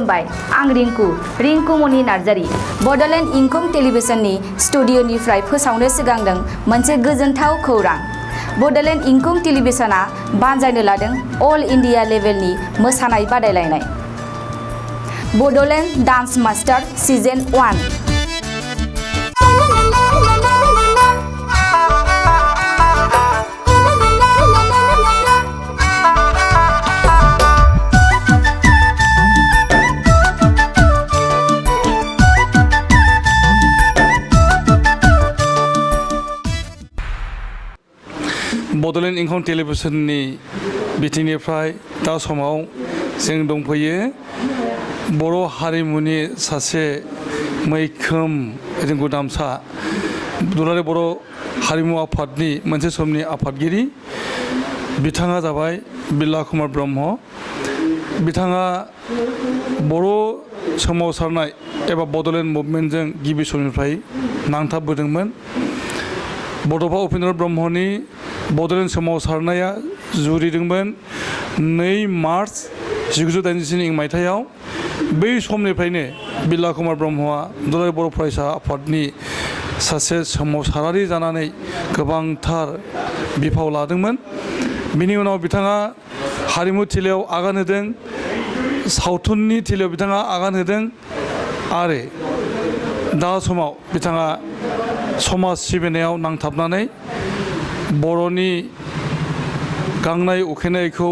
खुलुमबाय आं रिंकु मनि नार्जारी बड'लेण्ड इंखं टेलिभिजननि स्टुडिअ'निफ्राय फोसावनो सिगांदों मोनसे गोजोनथाव खौरां बड'लेण्ड इंखं टेलिभिजनआ बानजायनो लादों अल इन्डिया लेभेलनि मोसानाय बादायलायनाय Bodoland dance master season 1 Bodoland इंखं टेलिभिजननि बिथिंनिफ्राय दा समाव जों दंफैयो बर' हारिमुनि सासे मैखोम रोंगौदामसा दुलाराय बर' हारिमु आफादनि मोनसे समनि आफादगिरि बिथाङा जाबाय बिल्ला कुमार ब्रह्म बिथाङा बर' सोमावसारनाय एबा बड'लेण्ड मुभमेन्टजों गिबि समनिफ्राय नांथाबबोदोंमोन बड'फा उपेन्द्र ब्रह्मनि बड'लेण्ड सोमावसारनाया जुरिदोंमोन 2 मार्च 1987 मायथाइयाव बै समनिफ्रायनो बिल्ला कुमार ब्रह्मआ दुलाराय बर' फरायसा आफादनि सासे सोमावसारारि जानानै गोबांथार बिफाव लादोंमोन बिनि उनाव बिथाङा हारिमु थिलियाव आगान होदों सावथुननि थिलियाव बिथाङा आगान होदों आरो दा समाव बिथाङा समाज सिबिनायाव नांथाबनानै बर'नि गांनाय उखैनायखौ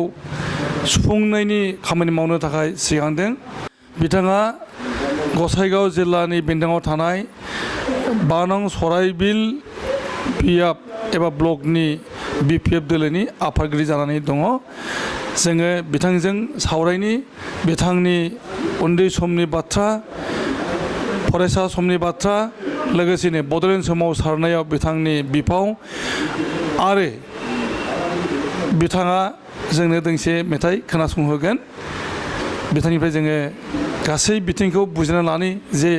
सुफुंनायनि खामानि मावनो थाखाय सिगांदों बिथाङा गसाइगाव जिल्लानि बेन्दोङाव थानाय 5 नं सराइबिल पिएफ एबा ब्लकनि बिपिएफ दोलोनि आफादगिरि जानानै दङ जोङो बिथांजों सावरायनि बिथांनि उन्दै समनि बाथ्रा फरायसा समनि बाथ्रा लोगोसेनो बड'लेण्ड सोमावसारनायाव बिथांनि बिफाव आरो बिथाङा जोंनो दोंसे मेथाइ खोनासंहोगोन बिथांनिफ्राय जोङो गासै बिथिंखौ बुजिना लानि जे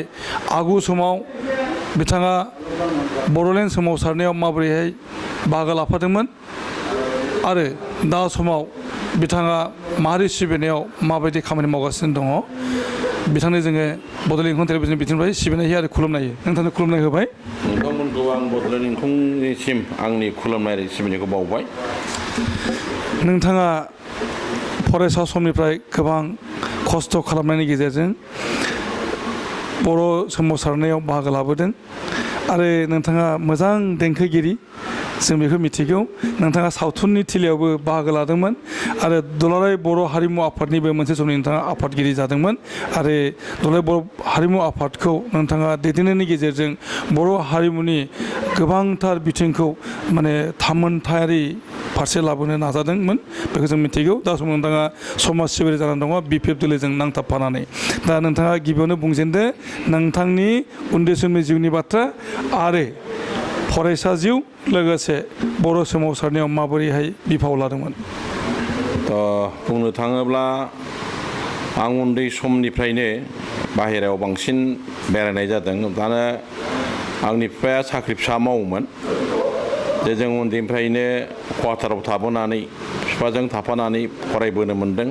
आगु समाव बिथाङा बड'लेण्ड सोमावसारनायाव माबोरैहाय बाहागो लाफादोंमोन आरो दा समाव बिथाङा माहारि सिबिनायाव माबायदि खामानि मावगासिनो दङ बिथांनो जोङो बड'लेण्ड इंखं टेलिभिजननि बिथिंनिफ्राय सिबिनाय होयो आरो खुलुमनाय होयो नोंथांनो खुलुमनाय होबाय नोंथांमोनखौ आं बड'लेण्ड इंखंनिसिम आंनि खुलुमनाय सिबिनायखौ बावबाय नोंथाङा फरायसा समनिफ्राय गोबां खस्थ' खालामनायनि गेजेरजों बर' सोमावसारनायाव बाहागो लाबोदों आरो नोंथाङा मोजां देंखोगिरि जों बेखौ मिथिगौ नोंथाङा सावथुननि थिलियावबो बाहागो लादोंमोन आरो दुलाराय बर' हारिमु आफादनिबो मोनसे समनि नोंथाङा आफादगिरि जादोंमोन आरो दुलाराय बर' हारिमु आफादखौ नोंथाङा दैदेननायनि गेजेरजों बर' हारिमुनि गोबांथार बिथिंखौ माने थामोनथायारि फारसे लाबोनो नाजादोंमोन बेखौ जों मिथिगौ दा समाव नोंथाङा समाज सिबियारि जानानै दङ बिपिएफ दोलोजों नांथाबफानानै दा नोंथाङा गिबियावनो बुंजेनदो नोंथांनि उन्दै समनि जिउनि बाथ्रा आरो फरायसा जिउ लोगोसे बर' सोमावसारनायाव माबोरैहाय बिफाव लादोंमोन बुंनो थाङोब्ला आं उन्दै समनिफ्रायनो बाहेरायाव बांसिन बेरायनाय जादों दाना आंनि बिफाया साख्रि फिसा मावोमोन जे जों उन्दैनिफ्रायनो कवाटाराव थाबोनानै बिफाजों थाफानानै फरायबोनो मोन्दों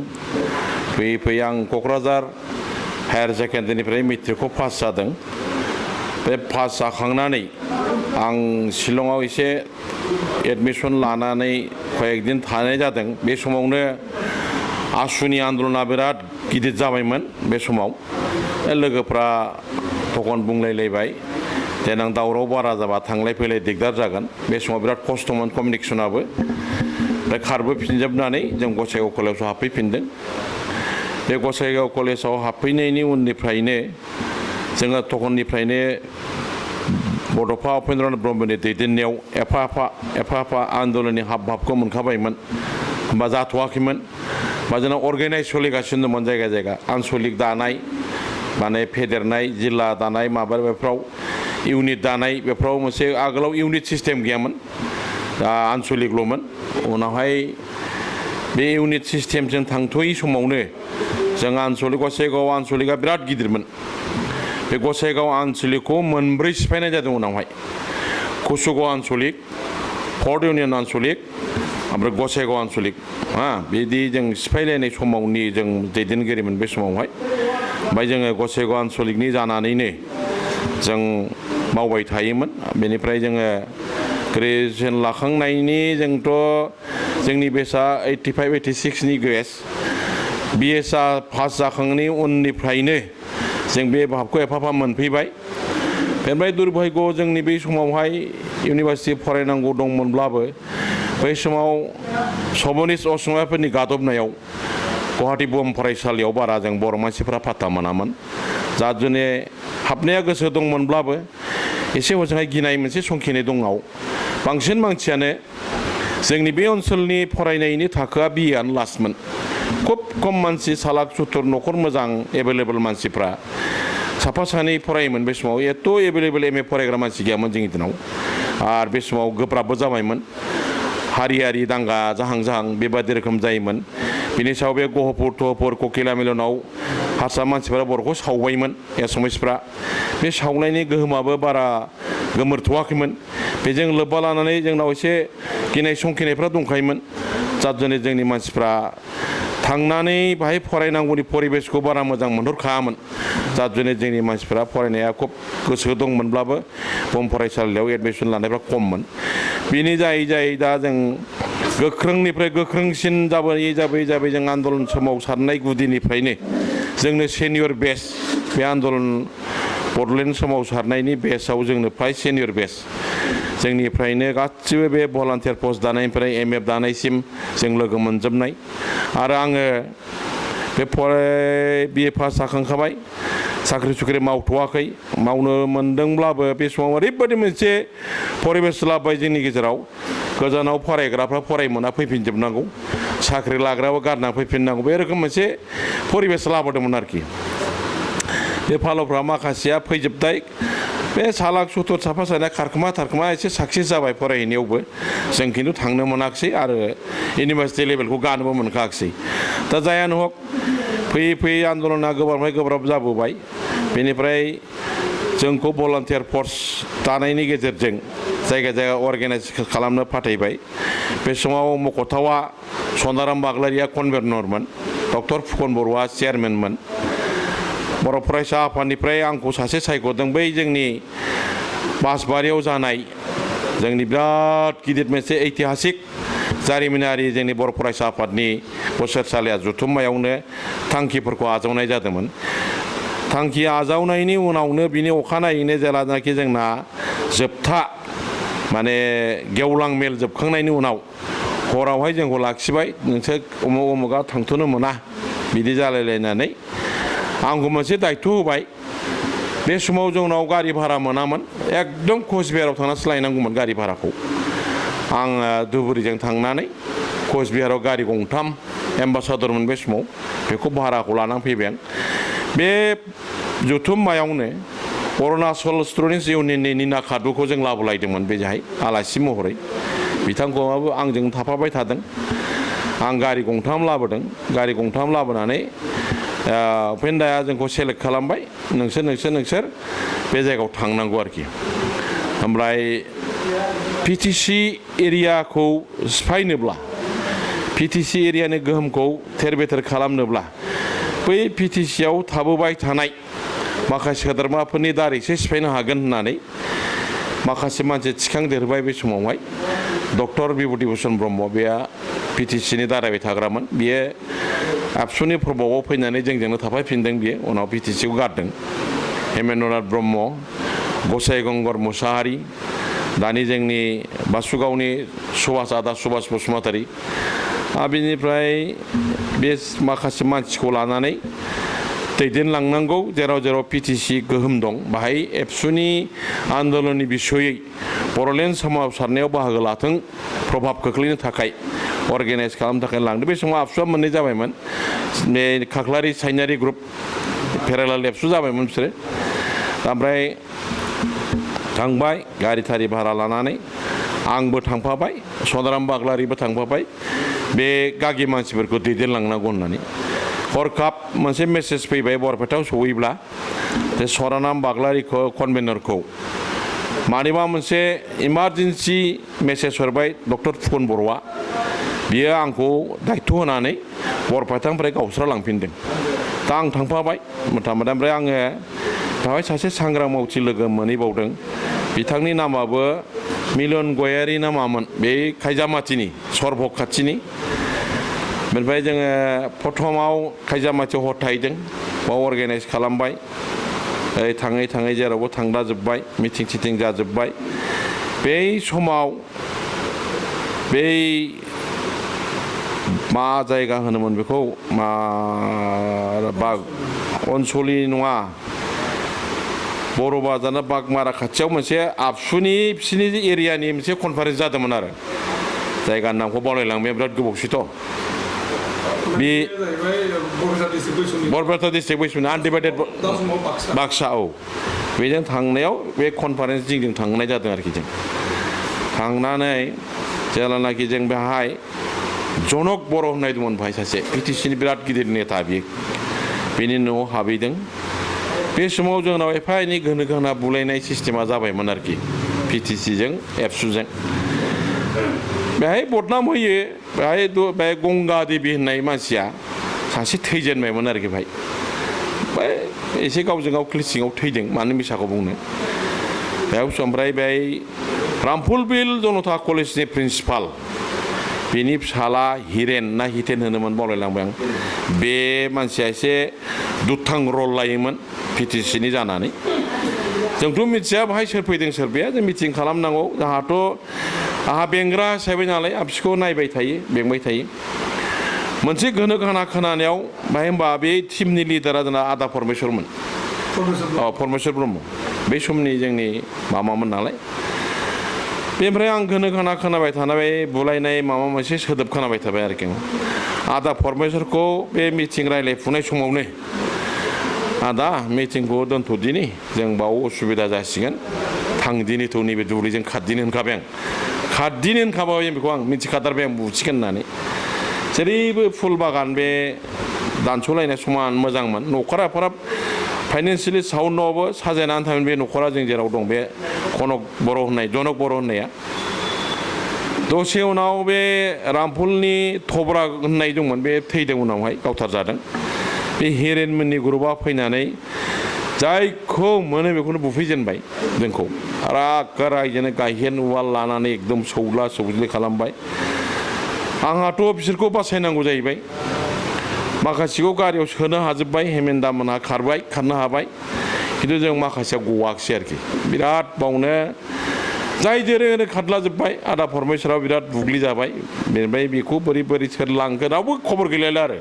फैयै फैयै आं क'क्राझार हायार सेकेन्डारिनिफ्राय मेट्रिकखौ पास जादों बे पास जाखांनानै आं शिलंआव एसे एडमिसन लानानै कয়েকদিन थानाय जादों बे समावनो आसुनि आन्दलना बिराद गिदिर जाबायमोन बे समाव लोगोफ्रा तखन बुंलायलायबाय देनां दावराव बारा जाबा थांलाय फैलाय दिगदार जागोन बे समाव बिराद खस्थ'मोन कमिउनिकेसनाबो ओमफ्राय खारबोफिनजोबनानै जों गसाइगाव कलेजाव हाबफैफिनदों बे गसाइगाव कलेजाव हाबफैनायनि उननिफ्रायनो जोङो तखननिफ्रायनो बड'फा उपेन्द्र ब्रह्मनि दैदेननायाव एफा एफा आन्दलननि हाबभाबखौ मोनखाबायमोन होमबा जाथ'वाखैमोन बा जोंना अर्गेनाइज सोलिगासिनो दंमोन जायगा जायगा आनसलिक दानाय माने फेदेरनाय जिल्ला दानाय माबा बेफ्राव इउनिट दानाय बेफ्राव मोनसे आगोलाव इउनिट सिस्टेम गैयामोन दा आनसलिकल'मोन उनावहाय बे इउनिट सिस्टेमजों थांथ'यै समावनो जों आनसलिक गसाइगाव आनसलिकआ बिराद गिदिरमोन बे गसाइगाव आनसलिकखौ मोनब्रै सिफायनाय जादों उनावहाय कुसुगाव आनसलिक फर्ट इउनियन आनसलिक ओमफ्राय गसाइगाव आनसलिक बिदि जों सिफायलायनाय समावनि जों दैदेनगिरिमोन बे समावहाय ओमफ्राय जोङो गसाइगाव आन्सलिकनि जानानैनो जों मावबाय थायोमोन बेनिफ्राय जोङो ग्रेजुएसन लाखांनायनि जोंथ' जोंनि बेसआ 85-86नि ग्रेस बिएसआ पास जाखांनायनि उननिफ्रायनो जों बे भाबखौ एफा मोनफैबाय बेनिफ्राय दुर्भाग्य जोंनि बे समावहाय इउनिभार्सिटि फरायनांगौ दंमोनब्लाबो बै समाव सबनिस असमियाफोरनि गादबनायाव गुवाहाटी बुहुम फरायसालियाव बारा जों बर' मानसिफ्रा फात्ता मोनामोन जाजुने हाबनाया गोसो दंमोनब्लाबो एसे हजोंहाय गिनाय मोनसे संखिनाय दङाव बांसिन मानसियानो जोंनि बे ओनसोलनि फरायनायनि थाखोआ बिएआनो लास्टमोन खुब खम मानसि सालाक सुथुर न'खर मोजां एभेलेबल मानसिफ्रा साफा सानै फरायोमोन बे समाव एथ' एभेलेबल एमए फरायग्रा मानसि गैयामोन जोंनि दिनाव आरो बे समाव गोब्राबबो जाबायमोन हारियारि दांगा जाहां बेबादि रोखोम जायोमोन बिनि सायाव बे गहपुर थहपुर ककिला मिलनाव हारसा मानसिफोरा बर'खौ सावबायमोन एसामिसफ्रा बे सावनायनि गोहोमाबो बारा गोमोरथ'वाखैमोन बेजों लोब्बा लानानै जोंनाव एसे गिनाय संखिनायफ्रा दंखायोमोन जाजुने जोंनि मानसिफ्रा थांनानै बाहाय फरायनांगौनि परिबेसखौ बारा मोजां मोनहरखायामोन जाजुने जोंनि मानसिफ्रा फरायनाया खुब गोसो दंमोनब्लाबो बुहुम फरायसालियाव एडमिसन लानायफ्रा खममोन बिनि जायै दा जों गोख्रोंनिफ्राय गोख्रोंसिन जाबै जों आन्दलन सोमावसारनाय गुदिनिफ्रायनो जोंनो सेनियर बेच बे आन्दलन बड'लेण्ड सोमावसारनायनि बेचआव जोंनो फ्राय सेनियर बेच जोंनिफ्रायनो गासिबो बे भलान्टियार पस्ट दानायनिफ्राय एमएफ दानायसिम जों लोगो मोनजोबनाय आरो आङो बे बिए पास जाखांखाबाय साख्रि सुख्रि मावथ'वाखै मावनो मोनदोंब्लाबो बे समाव ओरैबायदि मोनसे परिबेस लाबाय जोंनि गेजेराव गोजानाव फरायग्राफ्रा फरायमोना फैफिनजोबनांगौ साख्रि लाग्राबो गारना फैफिननांगौ बे रोखोम मोनसे परिबेस लाबोदोंमोन आरोखि बे फाल'फ्रा माखासेया फैजोबबाय बे सालाक सुथुर साफा सानै खारखोमा एसे साक्सेस जाबाय फरायहैनायावबो जों खिन्थु थांनो मोनाखिसै आरो इउनिभार्सिटि लेभेलखौ गानोबो मोनखायाखिसै दा जायानो हक फैयै आन्दलना गोब्राबनिफ्राय गोब्राब जाबोबाय बेनिफ्राय जोंखौ भलान्टियार फर्स दानायनि गेजेरजों जायगा अर्गानाइज खालामनो फाथायबाय बे समाव मख'थावा सनाराम बाग्लारिया कनभेनरमोन डक्टर फुकन बरुवा चेयारमेनमोन बर' फरायसा आफादनिफ्राय आंखौ सासे सायख'दों बै जोंनि बासबारियाव जानाय जोंनि बिराद गिदिर मोनसे ऐतिहासिक जारिमिनारि जोंनि बर' फरायसा आफादनि बोसोरसालिया जथुम्मायावनो थांखिफोरखौ आजावनाय जादोंमोन थांखि आजावनायनि उनावनो बिनि अखानायैनो जेलानाखि जोंना जोबथा माने गेवलां मेल जोबखांनायनि उनाव हरावहाय जोंखौ लाखिबाय नोंसोर उमुगा थांथ'नो मोना बिदि जालायलायनानै आंखौ मोनसे दायथ' होबाय बे समाव जोंनाव गारि भारा मोनामोन एकदम कचबिहाराव थांनासो लायनांगौमोन गारि भाराखौ आङो धुबुरीजों थांनानै कचबिहाराव गारि गंथाम एम्बासादरमोन बे समाव बेखौ भाराखौ लानानै फैबाय आं बे जथुम्मायावनो अरुणाचल स्टुडेन्टस इउनियननि निना खादुखौ जों लाबोलायदोंमोन बेजोंहाय आलासि महरै बिथांखौबो आंजों थाफाबाय थादों आं गारि गंथाम लाबोदों गारि गंथाम लाबोनानै उपेन्दाया जोंखौ सेलेक्ट खालामबाय नोंसोर बे जायगायाव थांनांगौ आरोखि ओमफ्राय पिटिसि एरियाखौ सिफायनोब्ला पिटिसि एरियानि गोहोमखौ थेर बेथेर खालामनोब्ला बै पिटिसियाव थाबोबाय थानाय माखासे सोद्रोमाफोरनि दारैसो सिफायनो हागोन होननानै माखासे मानसि थिखांदेरबाय बे समावहाय डक्टर बिभुति भुषन ब्रह्म बेया पिटिसिनि दारायबाय थाग्रामोन बियो आबसुनि प्रभाबाव फैनानै जोंजोंनो थाफायफिनदों बियो उनाव पिटिसिखौ गारदों हेमेन्द्रनाथ ब्रह्म गसाइ गंगर मुसाहारि दानि जोंनि बासुगावनि आदा सुभाष बसुमतारी बिनिफ्राय बे माखासे मानसिखौ लानानै दैदेनलांनांगौ जेराव पिटिसि गोहोम दं बाहाय एबसुनि आन्दलननि बिसयै बड'लेण्ड सोमावसारनायाव बाहागो लाथों प्रभाब खोख्लैनो थाखाय अर्गानाइज खालामनो थाखाय लांदों बे समाव आबसुआ मोननै जाबायमोन बे खाख्लारि साइनारि ग्रुप पेरालाल एबसु जाबायमोन बिसोरो ओमफ्राय थांबाय गारि थारि भारा लानानै आंबो थांफाबाय सनाराम बाग्लारिबो थांफाबाय बे गागि मानसिफोरखौ दैदेनलांनांगौ होननानै हरखाब मोनसे मेसेज फैबाय बरपेटायाव सहैब्ला जे सनाराम बाग्लारिखौ कनभेनरखौ मानिबा मोनसे इमारजेन्सि मेसेज हरबाय डक्टर फुकन बरुवा बियो आंखौ दायथ' होनानै बरपेटानिफ्राय गावस्रा लांफिनदों दा आं थांफाबाय मथा-मथा ओमफ्राय आङो बेवहाय सासे सांग्रां मावथि लोगो मोनहैबावदों बिथांनि नामाबो मिलन गयारि नामामोन बे खायजामाथिनि सरभग खाथिनि बेनिफ्राय जोङो प्रथमाव खायजामाथियाव हर थाहैदों बाव अर्गेनाइज खालामबाय थाङै थाङै जेरावबो थांला जोब्बाय मिटिं सिटिं जाजोब्बाय बै समाव बै मा जायगा होनोमोन बेखौ मा अनसलि नङा बर' बाजारना बागमारा खाथियाव मोनसे आबसुनि बिसिनि एरियानि मोनसे कनफारेन्स जादोंमोन आरो जायगानि नामखौ बावलायलांबाय बिराद गोबावसैथ' बे बरपेटा डिस्ट्रिक्ट बैसोनि आनडिभाइडेड बाक्सा औ बेजों थांनायाव बे कनफारेन्स जों थांनाय जादों आरोखि जों थांनानै जेब्लानाखि जों बेहाय जनक बर' होननाय दंमोन बेहाय सासे पिटिसिनि बिराद गिदिर नेता बियो बेनि न'आव हाबहैदों बे समाव जोंनाव एफा एनै गोनो गोना बुलायनाय सिस्टेमा जाबायमोन आरोखि पिटिसिजों एबसुजों बेहाय बदनाम होयो बेहाय गंगा देबि होननाय मानसिया सासे थैजेनबायमोन आरोखि बेहाय एसे गावजों गाव क्लिसिङाव थैदों मानो मिसाखौ बुंनो बेहाय ओमफ्राय बेहाय रामफुलबिल जनता कलेजनि प्रिन्सिपाल बेनि फिसाला हिरेन ना हितेन होनोमोन बावलायलांबाय आं बे मानसिया एसे दुथां रल लायोमोन पिटिसिनि जानानै जोंथ' मिथिया बाहाय सोर फैदों सोर गैया जों मिटिं खालामनांगौ जोंहाथ' आंहा बेंग्रा हिसाबै नालाय आफिसखौ नायबाय थायो बेंबाय थायो मोनसे गोनो गोना खोनानायाव बाहाय होनबा बे टिमनि लिडारा जोंना आदा परमेश्वरमोन परमेश्वर ब्रह्म बे समनि जोंनि माबामोन नालाय बेनिफ्राय आं गोनो गोना खोनाबाय थानाय बुलायनाय माबा मोनसे सोदोब खोनाबाय थाबाय आरोखि आदा परमेश्वरखौ बे मिटिं रायलायफुनाय समावनो आदा मिटिंखौ दोनथ'दिनि जों बाव उसुबिदा जासिगोन थांदिनिथ' नैबे दुब्लिजों खारदिनो होनखाबाय आं खारदिनो होनखाबाय बेखौ आं मिथिखाथारबाय आं बुसिगोन होननानै जेरैबो फुल बागान बे दानस'लायनाय समान मोजांमोन न'खरा फाइनेन्सियेलि साउन्डआवबो साजायनानै थांगोन बे न'खरा जों जेराव दं बे जनक बर' होननाया दसे उनाव बे रामफुलनि थब्रा होननाय दंमोन बे थैदों उनावहाय गावथारजादों बे हिरेनमोननि ग्रुपआ फैनानै जायखौ मोनो बेखौनो बुफैजेनबाय जोंखौ रागा रायजोनो गायहेन उवाल लानानै एकदम सौला सौज्ले खालामबाय आंहाथ' बिसोरखौ बासायनांगौ जाहैबाय माखासेखौ गारियाव सोनो हाजोब्बाय हेमेन्दा मोनहा खारनो हाबाय खिन्थु जों माखासेया गवाखिसै आरोखि बिराद बावनो जाय जेरै ओरै खारलाजोब्बाय आदा परमेश्वराव बिराद बुग्लि जाबाय बेनिफ्राय बेखौ बोरै सोर लांखो रावबो खबर गैलायला आरो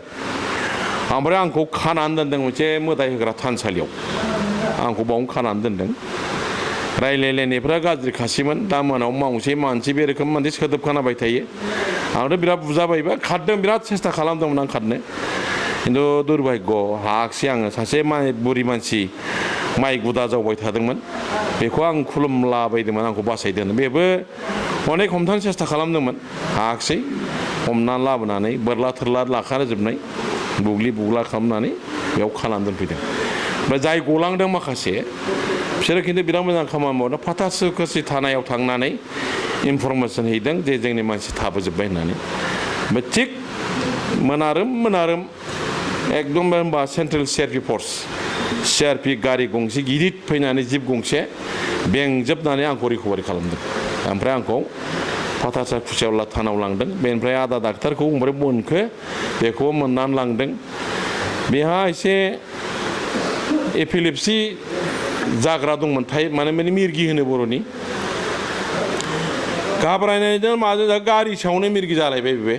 ओमफ्राय आंखौ खानानै दोनदों मोनसे मोदाय होग्रा थानसालियाव आंखौ बावनो खानानै दोनदों रायलायलायनायफ्रा गाज्रिखासैमोन दा मोनाव मानसि बे रोखोम मोनसे सोदोब खोनाबाय थायो आंथ' बिराद बुजाबायबा खारदों बिराद सेस्था खालामदोंमोन आं खारनो खिन्थु दुर्भाग्य हायाखिसै आङो सासे बुरि मानसि माइ गुदा जावबाय थादोंमोन बेखौ आं खुलुमलाबायदोंमोन आंखौ बासायदों बेबो अनेक हमथानो सेस्था खालामदोंमोन हायाखिसै हमनानै लाबोनानै बोरला थोरला लाखाजोबनाय बुग्ला खालामनानै बेयाव खानानै दोनफैदों ओमफ्राय जाय गलांदों माखासे बिसोरो खिन्थु बिराद मोजां खामानि मावदों फाथासुखोसि थानायाव थांनानै इनफरमेसन हैदों जे जोंनि मानसि थाबोजोब्बाय होननानै ओमफ्राय थिग मोनारोम एकदम होनबा सेन्ट्रेल सिआरपि फर्स सिआरपि गारि गंसे गिदिर फैनानै जिप गंसे बेंजोबनानै आंखौ रिकभारि खालामदों ओमफ्राय आंखौ फाथासा खुसियावला थानाव लांदों बेनिफ्राय आदा डाक्टारखौ ओमफ्राय मोनखो बेखौबो मोननानै लांदों बेहा एसे एपिलेप्सि जाग्रा दंमोन माने मिरगि होनो बर'नि घाबरायनायजों माजों गारि सायावनो मिरगि जालायबाय बे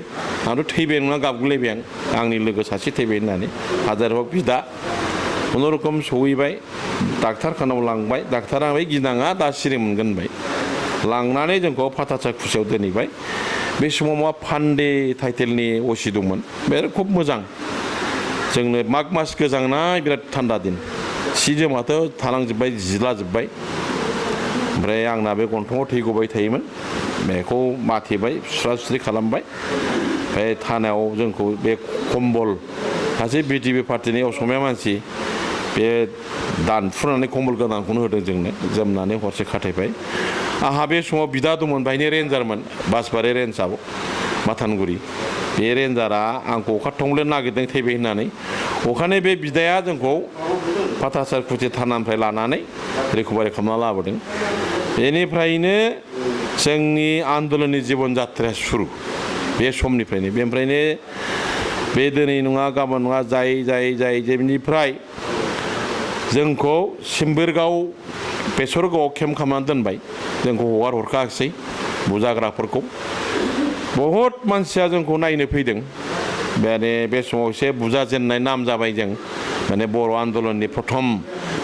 आंथ' थैबाय नङा गाबगुलायबाय आंनि लोगो सासे थैबाय होननानै हाजार हक बिदा खुनुरुखुम सहैबाय डाक्टारखानाव लांबाय डाक्टारा बै गिनाङा दा सिरि मोनगोन होनबाय लांनानै जोंखौ फाथासा खुसियाव दोनहैबाय बे समाव मा फान्डे टाइटेलनि असि दंमोन बे खुब मोजां जोंनो माग मास गोजांनाय बिराद थान्दा दिन सि जोमाथ' थालांजोब्बाय जिलाजोब्बाय ओमफ्राय आंना बे गन्थङाव थै गबाय थायोमोन बेखौ माथेबाय सुस्रा खालामबाय ओमफ्राय थानायाव जोंखौ बे कम्बल सासे बिटिपि पार्टिनि असमिया मानसि बे दानफुनानै कम्बल गोदानखौनो होदों जोंनो जोमनानै हरसे खाथायबाय आंहा बे समाव बिदा दंमोन बाहायनो रेन्जारमोन बासबारि रेन्जआव माथानगुरि बे रेन्जारा आंखौ अखा थंब्ले नागिरदों थैबाय होननानै अखानि बे बिदाया जोंखौ फाथासारकुथि थानानिफ्राय लानानै रिकभारि खालामना लाबोदों बेनिफ्रायनो जोंनि आन्दलननि जिबन जात्राया सुरु बे समनिफ्रायनो बेनिफ्रायनो बे दिनै नङा गाबोन नङा जाय जेनिफ्राय जोंखौ सिम्बोरगाव बेसरगावआव केम्प खालामनानै दोनबाय जोंखौ हगार हरखायाखिसै बुजाग्राफोरखौ बहुद मानसिया जोंखौ नायनो फैदों माने बे समाव एसे बुजाजेननाय नाम जाबाय जों माने बर' आन्दलननि प्रथम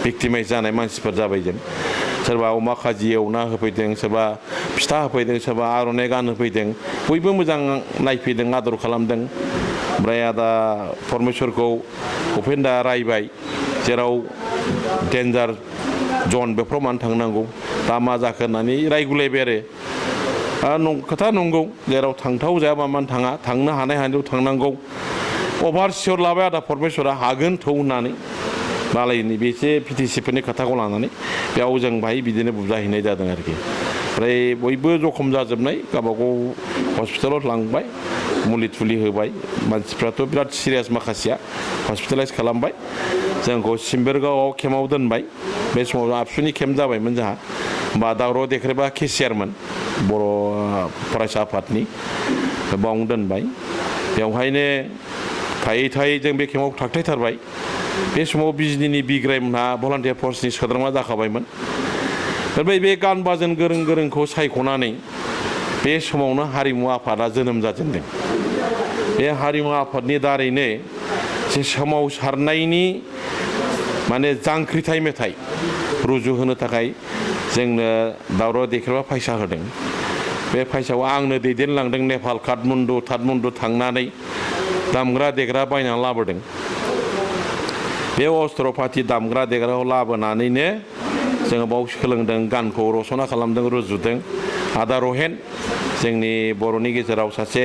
भिक्टिमाइज जानाय मानसिफोर जाबाय जों सोरबा अमा खाजि एवना होफैदों सोरबा फिथा होफैदों सोरबा आर'नाइ गान होफैदों बयबो मोजां नायफैदों आदर खालामदों ओमफ्राय आदा परमेश्वरखौ उपेन्दा रायबाय जेराव डेन्जार जन बेफोराव मानो थांनांगौ दा मा जाखो होननानै रायगुलायबाय आरो खोथा नंगौ जेराव थांथाव जायाबा मानो थाङा थांनो हानाय हानायाव थांनांगौ अभार सियर लाबाय आदा परमेश्वरा हागोन थौ होननानै मालायनि बेसे पिटिसिफोरनि खोथाखौ लानानै बेयाव जों बाहाय बिदिनो बुजाहैनाय जादों आरोखि ओमफ्राय बयबो जखम जाजोबनाय गावबागाव हस्पिटालाव लांबाय मुलि थुलि होबाय मानसिफ्राथ' बिराद सिरियास माखासेया हस्पिटालाइज खालामबाय जोंखौ सिम्बोरगावआव केम्पआव दोनबाय बे समाव आबसुनि केम्प जाबायमोन जोंहा होमबा दावराव देख्रेबा केसियारमोन बर' फरायसा आफादनि बावनो दोनबाय बेवहायनो थायै जों बे केम्पआव थाखथायथारबाय बे समाव बिजनीनि बिग्रायमोनहा भलान्टियार फर्सनि सोद्रोमा जाखाबायमोन ओमफ्राय बे गान बाजोन गोरोंखौ सायख'नानै बे समावनो हारिमु आफादा जोनोम जाजेनदों बे हारिमु आफादनि दारैनो जे सोमावसारनायनि माने जांख्रिथाय मेथाइ रुजुहोनो थाखाय जोंनो दावराव देख्रेबा फैसा होदों बे फैसाखौ आंनो दैदेनलांदों नेपाल काठमान्डु थांनानै दामग्रा देग्रा बायनानै लाबोदों बे अस्त्र पाति दामग्रा देग्राखौ लाबोनानैनो जोङो बाव सोलोंदों गानखौ रचना खालामदों रुजुदों आदा रहेन जोंनि बर'नि गेजेराव सासे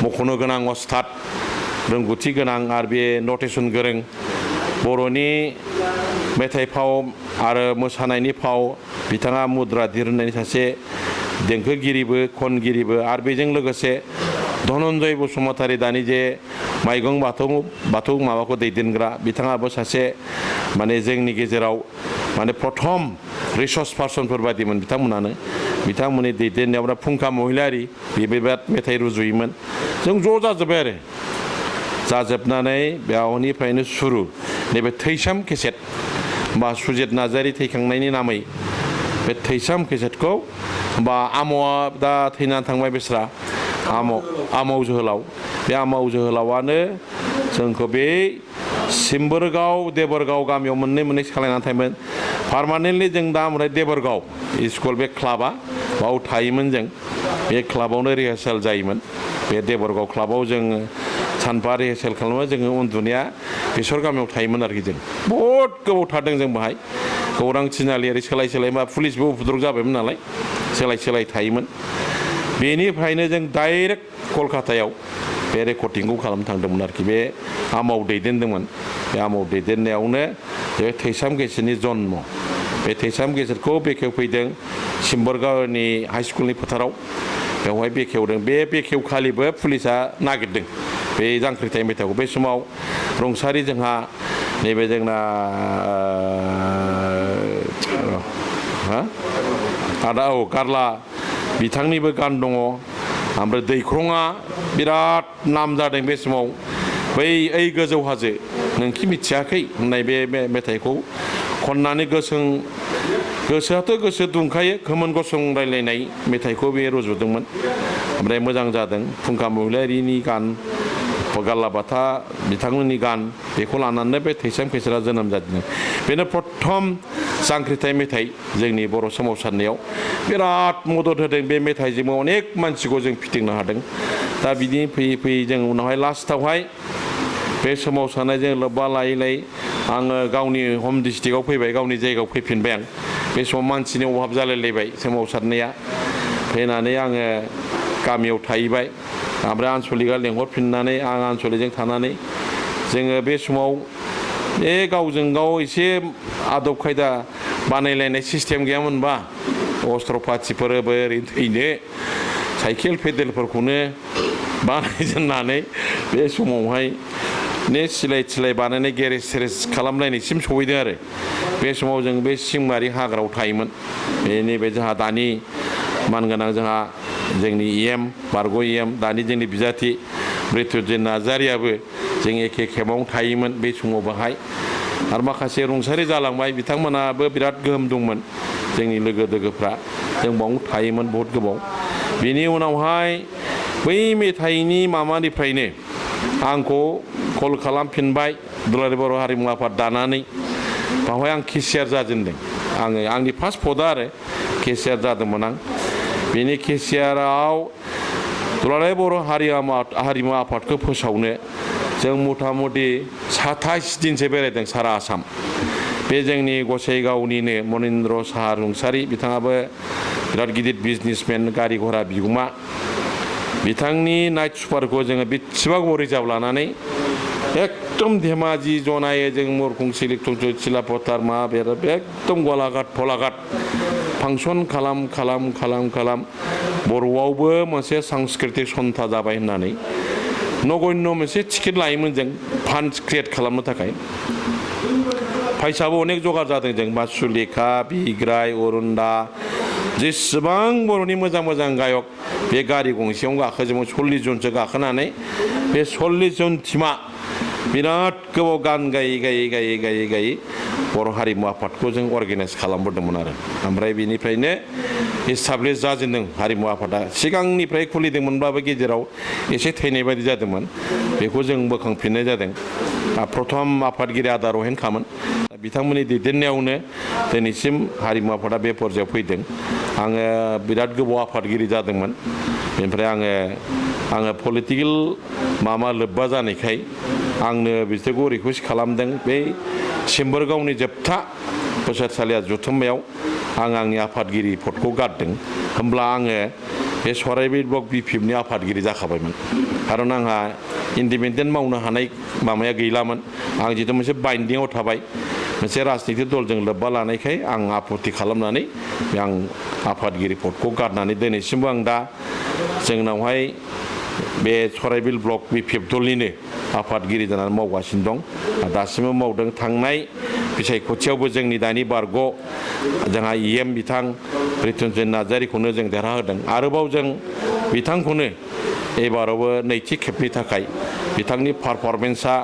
मख'नो गोनां अस्ताद रोंगौथि गोनां आरो बे नटेसन गोरों बर'नि मेथाइ फाव आरो मोसानायनि फाव बिथाङा मुद्रा दिहुननायनि सासे देंखोगिरिबो खनगिरिबो आरो बेजों लोगोसे धनन्जय बसुमतारी दानि जे माइगं बाथौ माबाखौ दैदेनग्रा बिथाङाबो सासे माने जोंनि गेजेराव माने प्रथम रिसर्स पार्सनफोर बायदिमोन बिथांमोननि दैदेननायाव फुंखा महिलारि बेबो बिराद मेथाइ रुजुयोमोन जों ज' जाजोब्बाय आरो जाजोबनानै बेयावनिफ्रायनो सुरु नैबे थैसाम केसेट बा सुजित नार्जारि थैखांनायनि नामै बे थैसाम केसेटखौ बा आम'आ दा थैनानै थांबाय बेस्रा आमाव जोहोलाव बे आमाव जोहोलावानो जोंखौ बे सिम्बोरगाव देबोरगाव गामियाव मोननै सालायनानै थायोमोन पारमानेन्टलि जों दा ओमफ्राय देबोरगाव स्कुल बे क्लाबा बाव थायोमोन जों बे क्लाबावनो रिहार्सेल जायोमोन बे देबोरगाव क्लाबाव जोङो सानफा रिहार्सेल खालामो जोङो उन्दुनाया बेसर गामियाव थायोमोन आरोखि जों बहुद गोबाव थादों जों बाहाय गौरां थिनालियारि सोलाय मा पुलिसबो उपद्रब जाबायमोन नालाय सोलाय थायोमोन बेनिफ्रायनो जों डाइरेक्ट कलकातायाव बे रेकर्डिंखौ खालामनो थांदोंमोन आरोखि बे आमाव दैदेनदोंमोन बे आमाव दैदेननायावनो बे थैसाम केसेटनि जन्म बे थैसाम केसेटखौ बेखेवफैदों सिम्बोरगावनि हाइ स्कुलनि फोथाराव बेवहाय बेखेवदों बे बेखेवखालिबो पुलिसा नागिरदों बे जांख्रिथाय मेथाइखौ बे समाव रुंसारि जोंहा नैबे जोंना आदा गारला बिथांनिबो गान दङ ओमफ्राय दैख्रङा बिराद नाम जादों बे समाव बै ओइ गोजौ हाजो नोंखि मिथियाखै होननाय बे मेथाइखौ खननानै गोसोआथ' गोसो दुंखायो खोमोन गसं रायलायनाय मेथाइखौ बे रुजुदोंमोन ओमफ्राय मोजां जादों फुंखा महिलारिनि गान गारलाबाथा बिथांमोननि गान बेखौ लानानै बे थैसाम केसेटआ जोनोम जादों बेनो प्रथम जांख्रिथाय मेथाइ जोंनि बर' सोमावसारनायाव बिराद मदद होदों बे मेथाइजोंबो अनेक मानसिखौ जों फिथिंनो हादों दा बिदिनो फैयै जों उनावहाय लास्टावहाय बे सोमावसारनायजों लोब्बा लायै आङो गावनि हम डिस्ट्रिक्टआव फैबाय गावनि जायगायाव फैफिनबाय आं बे समाव मानसिनि अभाब जालायलायबाय सोमावसारनाया फैनानै आङो गामियाव थाहैबाय ओमफ्राय आनसलिकआ लेंहरफिननानै आं आनसलिकजों थानानै जोङो बे समाव बे गावजों गाव एसे आदब खायदा बानायलायनाय सिस्टेम गैयामोनबा अस्त्र पातिफोरबो ओरैनो थैनो साइकेल पेडेलफोरखौनो बानायजेननानै बे समावहाय ने सिलाय सिलाय बानायनाय गेरेज सेरेज खालामलायनायसिम सहैदों आरो बे समाव जों बे सिंमारि हाग्रायाव थायोमोन बेनि बे जोंहा दानि मानगोनां जोंहा जोंनि EM बारग' EM दानि जोंनि बिजाथि ब्रिटुजिन नार्जारियाबो जों एखे केम्पआवनो थायोमोन बे समाव बाहाय आरो माखासे रुंसारि जालांबाय बिथांमोनाबो बिराद गोहोम दंमोन जोंनि लोगो दोगोफ्रा जों बावनो थायोमोन बहुद गोबाव बिनि उनावहाय बै मेथाइनि माबानिफ्रायनो आंखौ कल खालामफिनबाय दुलाराय बर' हारिमु आफाद दानानै बावहाय आं केसियार जाजेनदों आङो आंनि फार्स्ट भटआ आरो केसियार जादोंमोन आं बेनि केसियाराव दुलाराय बर' हारिमु आफादखौ फोसावनो जों मथा मथि 27 दिनसो बेरायदों सारा आसाम बे जोंनि गसाइगावनिनो मनिन्द्र साहा रुंसारि बिथाङाबो बिराद गिदिर बिजनेसमेन गारि घरा बिगुमा बिथांनि नाइट सुपारखौ जोङो बेसेबां रिजार्भ लानानै एकदम धेमाजि जनायो जों मरखं सिलिकटं सिलापथार मा बेर एकदम गलाघाट थलाघाट फांसन खालाम बर'आवबो मोनसे सांस्कृतिक सन्था जाबाय होननानै नगण्य मोनसे टिकेट लायोमोन जों फान्ड क्रिएट खालामनो थाखाय फैसाबो अनेक जगार जादों जों बासुलेखा बिग्राय अरुणदा जेसेबां बर'नि मोजां मोजां गायक बे गारि गंसेयावनो गाखोजोबो 40 जनसो गाखोनानै बे 40 जन टिमा बिराद गोबाव गान गायै बर' हारिमु आफादखौ जों अर्गेनाइज खालामबोदोंमोन आरो ओमफ्राय बेनिफ्रायनो इस्टाब्लिश जाजेनदों हारिमु आफादा सिगांनिफ्राय खुलिदोंमोनब्लाबो गेजेराव एसे थैनाय बायदि जादोंमोन बेखौ जों बोखांफिननाय जादों प्रथम आफादगिरि आदा रहेन खामोन बिथांमोननि दैदेननायावनो दिनैसिम हारिमु आफादा बे पर्यायाव फैदों आङो बिराद गोबाव आफादगिरि जादोंमोन बेनिफ्राय आङो पलिटिकेल लोब्बा जानायखाय आंनो बिसोरखौ रिकुवेस्ट खालामदों बे सिम्बोरगावनि जोबथा बोसोरसालिया जथुम्मायाव आंनि आफादगिरि पदखौ गारदों होमब्ला आङो बे सराइबिल ब्लक BPFनि आफादगिरि जाखाबायमोन खारन आंहा इन्डिपेन्डेन्ट मावनो हानाय माबाया गैलामोन आं जितु मोनसे बाइन्डिंआव थाबाय मोनसे राजनितिक दलजों लोब्बा लानायखाय आं आपत्ति खालामनानै आं आफादगिरि पदखौ गारनानै दिनैसिमबो आं दा जोंनावहाय बे सराइबिल ब्लक BPF दलनिनो आफादगिरि जानानै मावगासिनो दं दासिमबो मावदों थांनाय बिसायख'थियावबो जोंनि दानि बारग' जोंहा EM बिथां ब्रिटुजिन नार्जारिखौनो जों देरहाहोदों आरोबाव जों बिथांखौनो एबारावबो नैथि खेबनि थाखाय बिथांनि पारफरमेन्सआ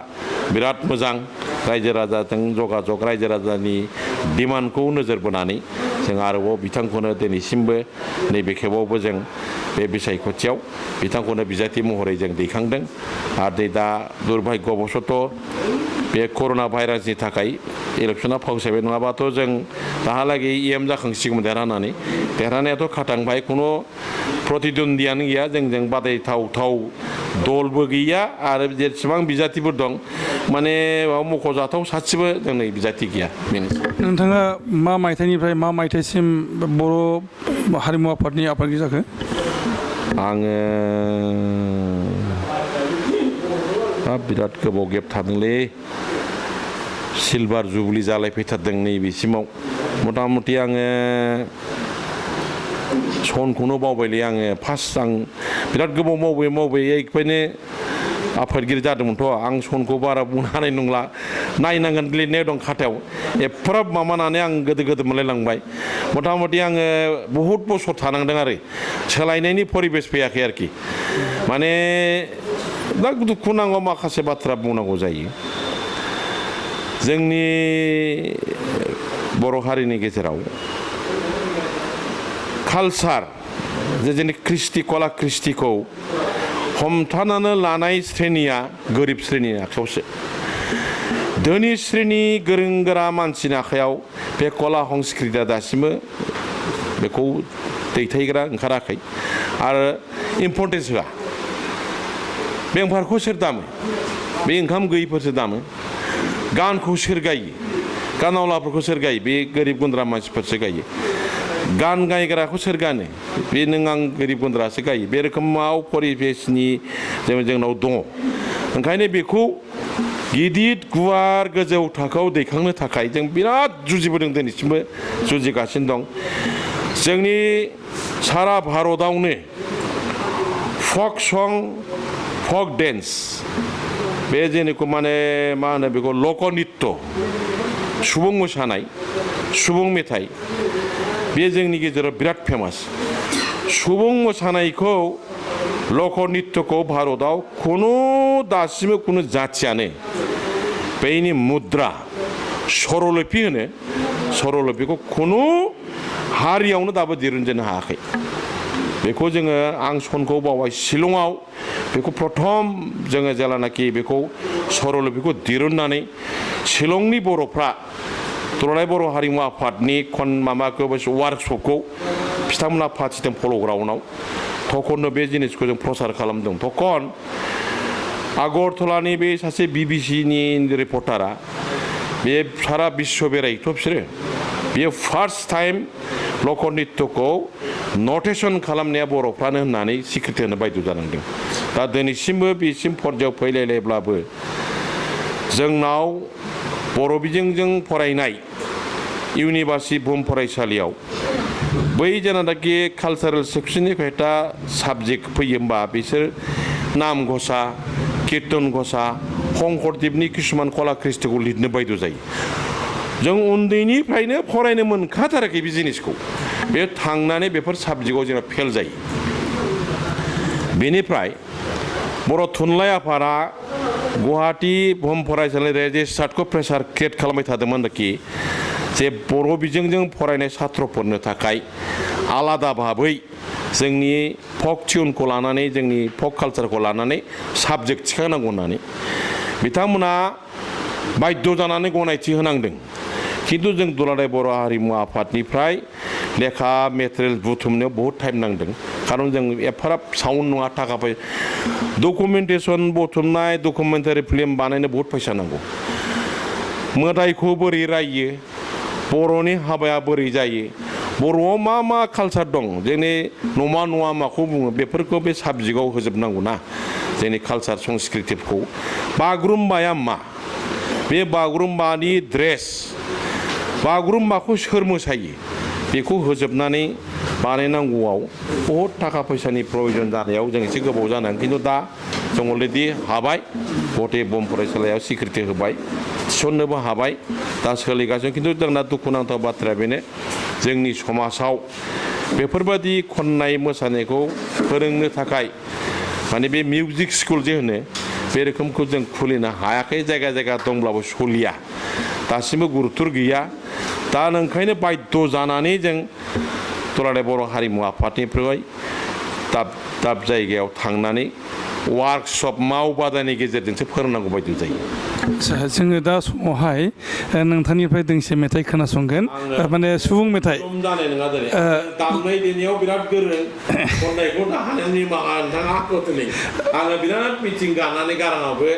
बिराद मोजां रायजो राजाजों जगाजग रायजो राजानि डिमान्डखौ नोजोर बोनानै जों आरोबाव बिथांखौनो दिनैसिमबो नैबे खेबावबो जों बे बिसायख'थियाव बिथांखौनो बिजाथि महरै जों दैखांदों आरो दा दुर्भाग्यबशत' बे कर'ना भाइरासनि थाखाय इलेक्सना फावसायबाय नङाबाथ' जों दाहालागै EM जाखांसिगौमोन देरहानायाथ' खाथांबाय खुनु प्रतिद्वन्दियानो गैया जोंजों बादायथाव दलबो गैया आरो जेसेबां बिजाथिफोर दं माने मख'जाथाव सासेबो जोंनि बिजाथि गैया बेनो नोंथाङा मा मायथाइनिफ्राय मा मायथाइसिम बर' हारिमु आफादनि आफादगिरि जाखो आङो बिराद गोबाव गेप थादोंलै सिलभार जुबलि जालायफैथारदों नैबेसिमाव मथा मथि आङो सनखौनो बावबायलै आङो फार्स्ट आं बिराद गोबाव मावबाय बेखायनो आफादगिरि जादोंमोनथ' आं सनखौ बारा बुंनो हानाय नंला नायनांगोन लिरनाय दं खाथायाव एफाराब माबानानै आं गोदो मोनलायलांबाय मथा मथि आङो बहुद बोसोर थानांदों आरो सोलायनायनि परिबेस फैयाखै आरोखि माने दा दुखु नांगौ माखासे बाथ्रा बुंनांगौ जायो जोंनि बर' हारिनि गेजेराव कालचार जोंनि कृष्टि कला कृष्टिखौ हमथानानै लानाय श्रेणिया गोरिब श्रेणिनि आखायावसो धोनि श्रेणी गोरों गोरा मानसिनि आखायाव बे कला संस्कृतिया दासिमबो बेखौ दैथायग्रा ओंखाराखै आरो इम्परटेन्स होआ बेंफारखौ सोर दामो बे ओंखाम गैयैफोरसो दामो गानखौ सोर गायो गानावलाफोरखौ सोर गायो बे गोरिब गुन्द्रा मानसिफोरसो गायो गान गायग्राखौ सोर गानो बे नों आं गोरिब गुन्द्रासो गायो बे रोखोमाव परिबेसनि जोंनाव दङ ओंखायनो बेखौ गिदिर गुवार गोजौ थाखोआव दैखांनो थाखाय जों बिराद जुजिबोदों दिनैसिमबो जुजिगासिनो दं जोंनि सारा भारतआवनो फक सं फक डेन्स बे जेनेखौ माने मा होनो बेखौ लकनित्य सुबुं मोसानाय सुबुं मेथाइ बे जोंनि गेजेराव बिराद फेमास सुबुं मोसानायखौ लकनित्यखौ भारताव खुनु दासिमबो खुनु जाथियानो बेनि मुद्रा सरलिपि होनो सरलिपिखौ खुनु हारियावनो दाबो दिरुनजेननो हायाखै बेखौ जोङो आं सनखौ बावबाय शिलंआव बेखौ प्रथम जोङो जेलानाखि बेखौ सरलिपिखौ दिरुननानै शिलंनि बर'फ्रा दुलाराय बर' हारिमु आफादनि माबाखौ वार्कशपखौ बिथांमोना फाथिदों पल' ग्राउन्डआव तखननो बे जिनिसखौ जों प्रसार खालामदों तखन आगरतलानि बे सासे BBC-नि रिपर्टारा बे सारा बिश्व बेरायथ' बिसोरो बेयो फार्स्ट टाइम लकनित्यखौ नटेसन खालामनाया बर'फ्रानो होननानै सिक्रिटि होनो बायद' जानांदों दा दिनैसिमबो बेसिम पर्यायाव फैलायलायब्लाबो जोंनाव बर' बिजोंजों फरायनाय इउनिभार्सिटि बुहुम फरायसालियाव बै जेनाखि कालचारेल सेक्सननि खोथा साबजेक्ट फैयो होमबा बिसोर नाम घोषा कीर्तन घोषा शंकरदेबनि किसुमान कला कृष्टिखौ लिरनो बायद' जायो जों उन्दैनिफ्रायनो फरायनो मोनखाथाराखै बे जिनिसखौ बे थांनानै बेफोर साबजेक्टआव जोंना फेल जायो बेनिफ्राय बर' थुनलाइ आफादा गुवाहाटी बुहुम फरायसालि रेजिस्टार्डखौ प्रेसार क्रिएट खालामबाय थादोंमोनखि जे बर' बिजोंजों फरायनाय छात्रफोरनो थाखाय आलादा भाबै जोंनि फक टिउनखौ लानानै जोंनि फक कालचारखौ लानानै साबजेक्ट थिखांनांगौ होननानै बिथांमोना बायद' जानानै गनायथि होनांदों खिन्थु जों दुलाराय बर' हारिमु आफादनिफ्राय लेखा मेटेरियेल बुथुमनायाव बहुद टाइम नांदों खारन जों एफाराब साउन्ड नङा थाखा फैसा डकुमेन्टेसन बुथुमनाय डकुमेन्टारि फिल्म बानायनो बहुद फैसा नांगौ मोदायखौ बोरै रायो बर'नि हाबाया बोरै जायो बर'आव मा मा कालचार दं जोंनि नमा नङा माखौ बुङो बेफोरखौ बे साबजेक्टआव होजोबनांगौ ना जोंनि कालचार संस्कृतिखौ बागुरुम्बाया मा बे बागुरुम्बानि ड्रेस बागुरुम्बाखौ सोर मोसायो बेखौ होजोबनानै बानायनांगौआव बहुद थाखा फैसानि प्रयजन जानायाव जों एसे गोबाव जानांगोन खिन्थु दा जों अलरेडि हाबाय गुवाहाटी बुहुम फरायसालियाव स्वीकृति होबाय थिसननोबो हाबाय दा सोलिगासिनो खिन्थु जोंना दुखुनांथाव बाथ्राया बेनो जोंनि समाजाव बेफोरबायदि खननाय मोसानायखौ फोरोंनो थाखाय माने बे मिउजिक स्कुल जे होनो बे रोखोमखौ जों खुलिनो हायाखै जायगा जायगा दंब्लाबो सलिया दासिमबो गुरुत्व गैया दा ओंखायनो बायद' जानानै जों दुलाराय बर' हारिमु आफादनिफ्राय दाब दाब जायगायाव थांनानै वार्कशप मावबादानि गेजेरजोंसो फोरोंनांगौ बायदि जायो जोङो दा समावहाय नोंथांनिफ्राय दोंसे मेथाइ खोनासंगोन माने सुबुं मेथाइ जानाय नङा दिनै दामनाय देनायाव बिराद गोरों खननायखौ दा हानायनि माबा नोंथाङा आखुथुनै आङो बिराद मिथिं गानानै गाराङावबो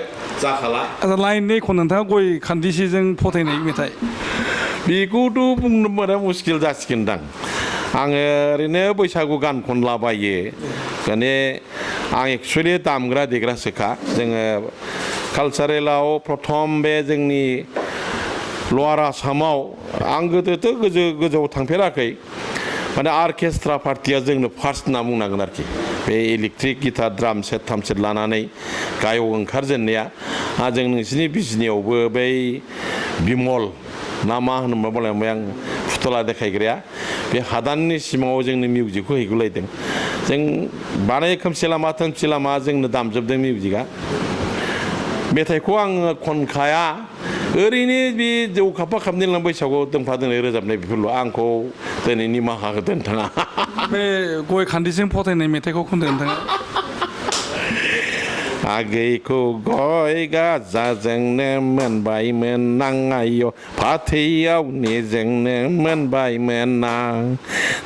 जाखाला लाइननै खन नोंथाङा गय खान्दिसेजों फोथायनाय मेथाइ बेखौथ' बुंनो बारा मुस्किल जासिगोनदां आङो ओरैनो बैसागु गान खनलाबायो माने आं एक्सुवेलि दामग्रा देग्रासोखा जोङो कालचारेलाव प्रथम बे जोंनि लवार आसामाव आं गोदोथ' गोजौआव थांफेराखै माने अर्केस्ट्रा पार्टिया जोंनो फार्स्ट होनना बुंनांगोन आरोखि बे इलेक्ट्रिक गिटार द्राम सेट थाम सेट लानानै गायक ओंखारजेननाया जों नोंसिनि बिजनियावबो बै बिमल ना मा होनोमोन बुंलाय आं फुथुला देखायग्राया बे हादाननि सिमाङाव जोंनो मिउजिकखौ हैगुलायदों जों बानाय खोमसि लामा थोमसि लामा जोंनो दामजोबदों मिउजिकआ मेथाइखौ आङो खनखाया ओरैनो बे जौ खाबफा खाबनै बैसागुआव दोंफा दोंनै रोजाबनाय बेफोरल' आंखौ दिनै निमाहा होदो नोंथाङा बे गय खान्दिजों फोथायनाय मेथाइखौ खनदो नोंथाङा आगैखौ गय गाजाजोंनो मोनबायमोन नाङायो फाथैयाव निजोंनो मोनबायमोन नां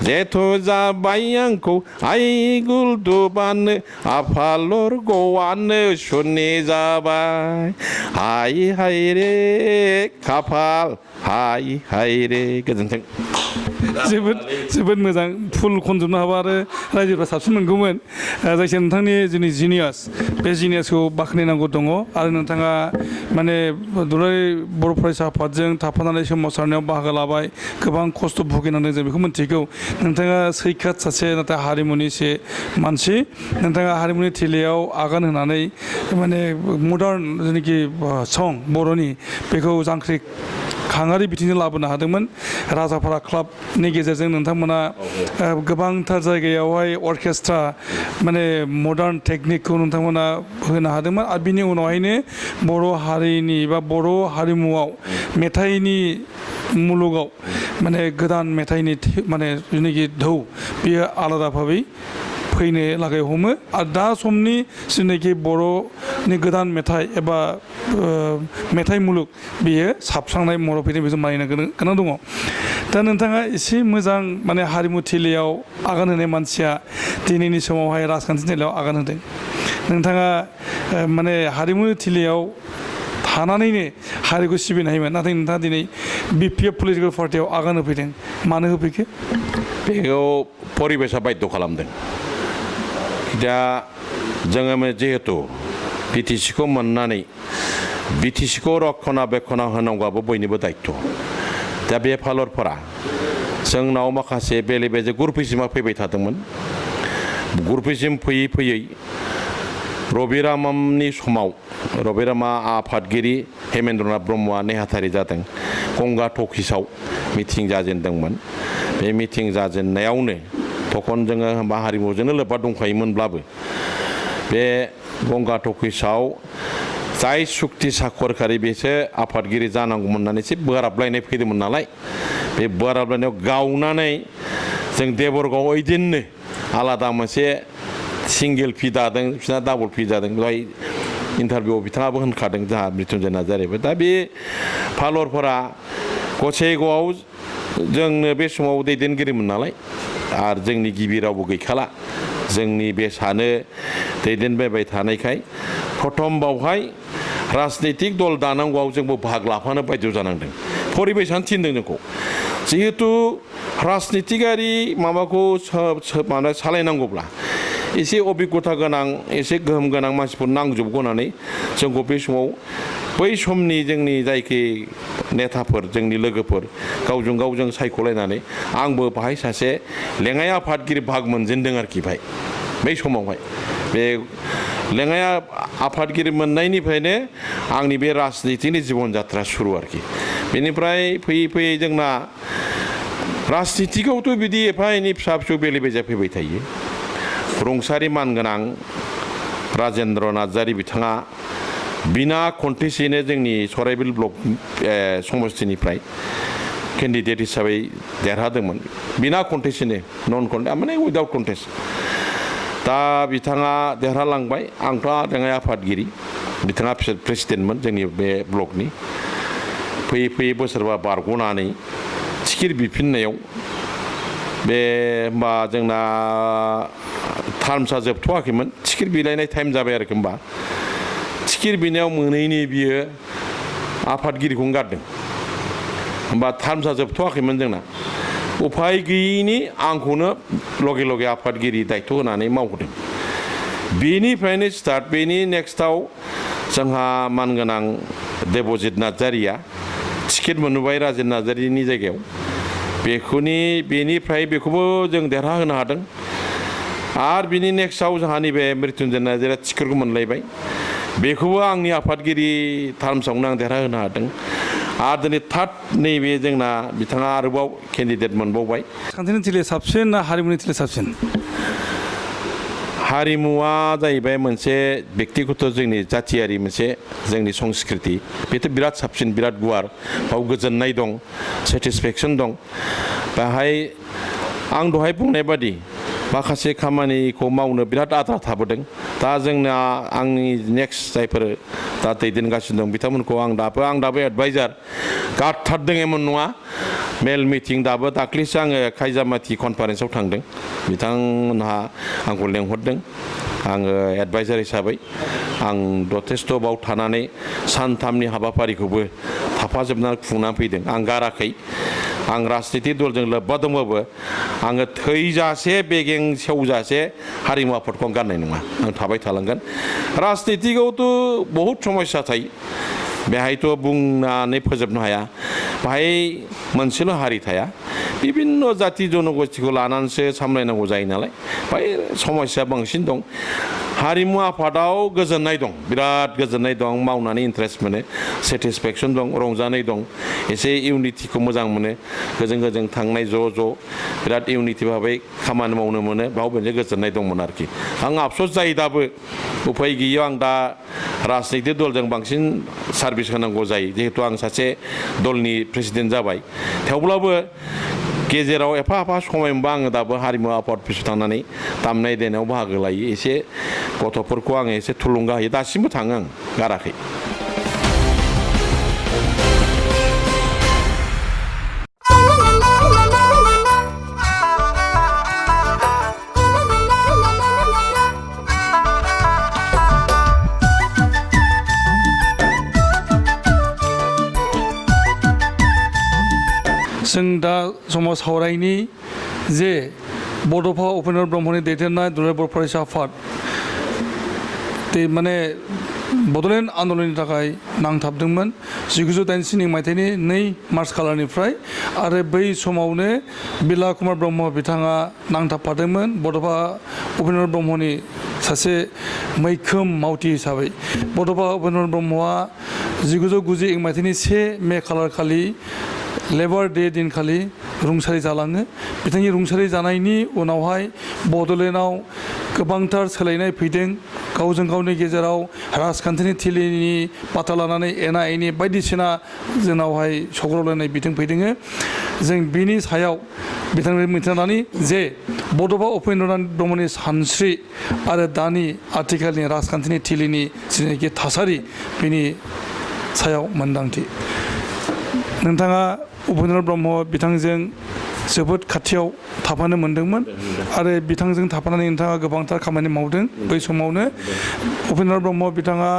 जेथ' जाबाय आंखौ आइगुल दुबानो आफालर गवानो सुनि जाबाय हाय हाय रे खाफाल हाय हाय रे गोजोन्थों जोबोद मोजां फुल खनजोबनो हाबा आरो रायजोफ्रा साबसिन मोनगौमोन जायखिया नोंथांनि जोंनि जिनियास बे जिनियासखौ बाख्नायनांगौ दङ आरो नोंथाङा माने दुलाराय बर' फरायसा आफादजों थाफानानै सोमावसारनायाव बाहागो लाबाय गोबां खस्थ' भुगिनांदों जों बेखौ मिन्थिगौ नोंथाङा सैखात सासे नाथाय हारिमुनि मानसि नोंथाङा हारिमुनि थिलियाव आगान होनानै माने मडार्न जेनाखि सं बर'नि बेखौ जांख्रिखाङारि बिथिंजों लाबोनो हादोंमोन राजापारा क्लाबनि गेजेरजों नोंथांमोना गोबांथार जायगायावहाय अर्केस्ट्रा माने मडार्न टेकनिकखौ नोंथांमोना होनो हादोंमोन आरो बिनि उनावहायनो बर' हारिनि बा बर' हारिमुआव मेथाइनि मुलुगाव माने गोदान मेथाइनि माने जेनाखि ढौ बियो आलादा भाबै फैनो लागै हमो आरो दा समनि जेनाखि बर'नि गोदान मेथाइ एबा मेथाइ मुलुग बियो साबस्रांनाय महराव फैदों बेखौ मानिनो गोनां दङ दा नोंथाङा एसे मोजां माने हारिमु थिलियाव आगान होनाय मानसिया दिनैनि समावहाय राजखान्थि थिलियाव आगान होदों नोंथाङा माने हारिमु थिलियाव थानानैनो हारिखौ सिबिनो हायोमोन नाथाय नोंथाङा दिनै BPF पलिटिकेल पार्टियाव आगान होफैदों मानो होफैखो बेखौ परिबेसा बाध्य खालामदों दा जोङो जिहेतु BTCखौ मोननानै BTCखौ रक्षना होनांगौआबो बयनिबो दायित्व दा बे फालरफोरा जोंनाव माखासे बेले बेजे ग्रुपिसिमा फैबाय थादोंमोन ग्रुपिसिम फैयै फैयै रबिरामनि समाव रबिरामा आफादगिरि हेमेन्द्रनाथ ब्रह्मआ नेहाथारि जादों गंगा टकिसाव मिटिं जाजेनदोंमोन बे मिटिं जाजेननायावनो तखन जोङो होमबा हारिमुजोंनो लोब्बा दंखायोमोनब्लाबो बे गंगा टकिसाव जाय सुक्ति साखरखारि बेसो आफादगिरि जानांगौमोन होननानै एसे बोराबलायनाय फैदोंमोन नालाय बे बोराबलायनायाव गावनानै जों देबरगाव ओइदिननो आलादा मोनसे सिंगेल फि दादों बिसोरना डाबल फि जादों बेवहाय इन्टारभिउआव बिथाङाबो होनखादों जोंहा मृत्युन्जय नार्जारियाबो दा बे फालरफोरा गसाइगावआव जोंनो बे समाव दैदेनगिरिमोन नालाय आरो जोंनि गिबि रावबो गैखाला जोंनि बे सानो दैदेनबाय थानायखाय प्रथम बावहाय राजनैतिक दल दानांगौआव जोंबो बाहागो लाफानो बाध्य जानांदों परिबेसानो थिनदों जोंखौ जिहेतु राजनैतिकारि माबाखौ सालायनांगौब्ला एसे अभिज्ञता गोनां एसे गोहोम गोनां मानसिफोर नांजोबगौ होननानै जोंखौ बे समाव बै समनि जोंनि जायखि नेताफोर जोंनि लोगोफोर गावजों गाव जों सायख'लायनानै आंबो बाहाय सासे लेङाइ आफादगिरि भाग मोनजेनदों आरोखि बै समावहाय बे लेङाइ आफादगिरि मोननायनिफ्रायनो आंनि बे राजनितिनि जिबन जात्रा सुरु आरोखि बेनिफ्राय फैयै फैयै जोंना राजनितिखौथ' बिदि एफा एनै फिसा फिसौ बेले बेजे फैबाय थायो रुंसारि मानगोनां राजेन्द्र नार्जारि बिथाङा बिना कन्टेस्टैनो जोंनि सराइबिल ब्लक समस्तिनिफ्राय केन्डिडेट हिसाबै देरहादोंमोन बिना कन्टेस्टैनो नन कन्टेस्ट माने उइदाउट कन्टेस्ट दा बिथाङा देरहालांबाय आंथ' लेङाइ आफादगिरि बिथाङा प्रेसिडेन्टमोन जोंनि बे ब्लकनि फैयै फैयै बोसोरबा बारग'नानै टिकेट बिफिननायाव बे होमबा जोंना टार्मसा जोबथ'वाखैमोन टिकेट बिलाइनाय टाइम जाबाय आरोखि होमबा टिकेट बिनायाव मोनैनि बियो आफादगिरिखौनो गारदों होमबा टार्मसा जोबथ'वाखैमोन जोंना उफाय गैयैनि आंखौनो लगे लगे आफादगिरि दायित्व होनानै मावहोदों बेनिफ्रायनो स्टार्ट बेनि नेक्स्टआव जोंहा मानगोनां देबजित नार्जारिया टिकेट मोनबाय राजेन नार्जारिनि जायगायाव बेनिफ्राय बेखौबो जों देरहा होनो हादों आरो बिनि नेक्स्टआव जोंहा नैबे मृत्युन्जय नार्जारिया टिकेटखौ मोनलायबाय बेखौबो आंनि आफादगिरि टार्मसावनो आं देरहा होनो हादों आरो दिनै थार्ड नैबे जोंना बिथाङा आरोबाव केन्डिडेट मोनबावबाय राजखान्थिनि थिलिया साबसिन ना हारिमुनि थिलिया साबसिन हारिमुवा जाहैबाय मोनसे बेक्तिगत जोंनि जाथियारि मोनसे जोंनि संस्कृति बेथ' बिराद साबसिन बिराद गुवार बाव गोजोननाय दं सेटिसफेक्सन दं बेहाय आं दहाय बुंनाय बादि माखासे खामानिखौ मावनो बिराद आद्रा थाबोदों दा जोंना आंनि नेक्स्ट जायफोर दा दैदेनगासिनो दं बिथांमोनखौ आं दाबो एडभाइजार गारथारदों एमन नङा मेल मिटिं दाबो दाख्लैसो आङो खायजामाथि कनफारेन्सआव थांदों बिथांमोनहा आंखौ लेंहरदों आङो एडभाइजार हिसाबै आं जथेस्थ' बाव थानानै सानथामनि हाबाफारिखौबो थाफाजोबनानै खुंनानै फैदों आं गाराखै आं राजनिति दलजों लोब्बा दंबाबो आङो थैजासे बेगें सेवजासे हारिमु आफादखौ आं गारनाय नङा आं थाबाय थालांगोन राजनितिकआवथ' बहुद समस्या थायो बेहायथ' बुंनानै फोजोबनो हाया बाहाय मोनसेल' हारि थाया बिभिन्न जाति जनगोष्ठीखौ लानानैसो सामलायनांगौ जायो नालाय बाहाय समस्या बांसिन दं हारिमु आफादाव गोजोननाय दं बिराद गोजोननाय दं मावनानै इन्टारेस्ट मोनो सेटिसफेक्सन दं रंजानाय दं एसे इउनिटिखौ मोजां मोनो गोजों गोजों थांनाय ज' ज' बिराद इउनिटि भाबै खामानि मावनो मोनो बाव मोनसे गोजोननाय दंमोन आरोखि आं आफसोस जायो दाबो उफाय गैयैयाव आं दा राजनिति दलजों बांसिन सार्भिस होनांगौ जायो जिहेतु आं सासे दलनि प्रेसिडेन्ट जाबाय थेवब्लाबो गेजेराव एफा एफा समय मोनबा आङो दाबो हारिमु आफाद अफिसाव थांनानै दामनाय देनायाव बाहागो लायो एसे गथ'फोरखौ आङो एसे थुलुंगा होयो दासिमबो थाङो आं गाराखै जों दा समाव सावरायनि जे बड'फा उपेन्द्र ब्रह्मनि दैदेननाय दुलाराय बर' फरायसा आफाद माने बड'लेण्ड आन्दलननि थाखाय नांथाबदोंमोन 1987 मायथाइनि 2 मार्च खालारनिफ्राय आरो बै समावनो बिला कुमार ब्रह्म बिथाङा नांथाबफादोंमोन बड'फा उपेन्द्र ब्रह्मनि सासे मैखोम मावथि हिसाबै बड'फा उपेन्द्र ब्रह्मआ 1991 मायथाइनि 1 मे खालार खालि लेबार डे दिनखालि रुंसारि जालाङो बिथांनि रुंसारि जानायनि उनावहाय बड'लेण्डआव गोबांथार सोलायनाय फैदों गावजों गावनि गेजेराव राजखान्थिनि थिलिनि बाथा लानानै एना एनि बायदिसिना जोंनावहाय सौग्रावलायनाय बिथिं फैदों जों बिनि सायाव बिथांनि मिथिनानै जे बड'फा उपेन्द्र ब्रह्मनि सानस्रि आरो दानि आथिखालनि राजखान्थिनि थिलिनि जिनाखि थासारि बिनि सायाव मोनदांथि नोंथाङा उपेन्द्र ब्रह्म बिथांजों जोबोद खाथियाव थाफानो मोनदोंमोन आरो बिथांजों थाफानानै नोंथाङा गोबांथार खामानि मावदों बै समावनो उपेन्द्र ब्रह्म बिथाङा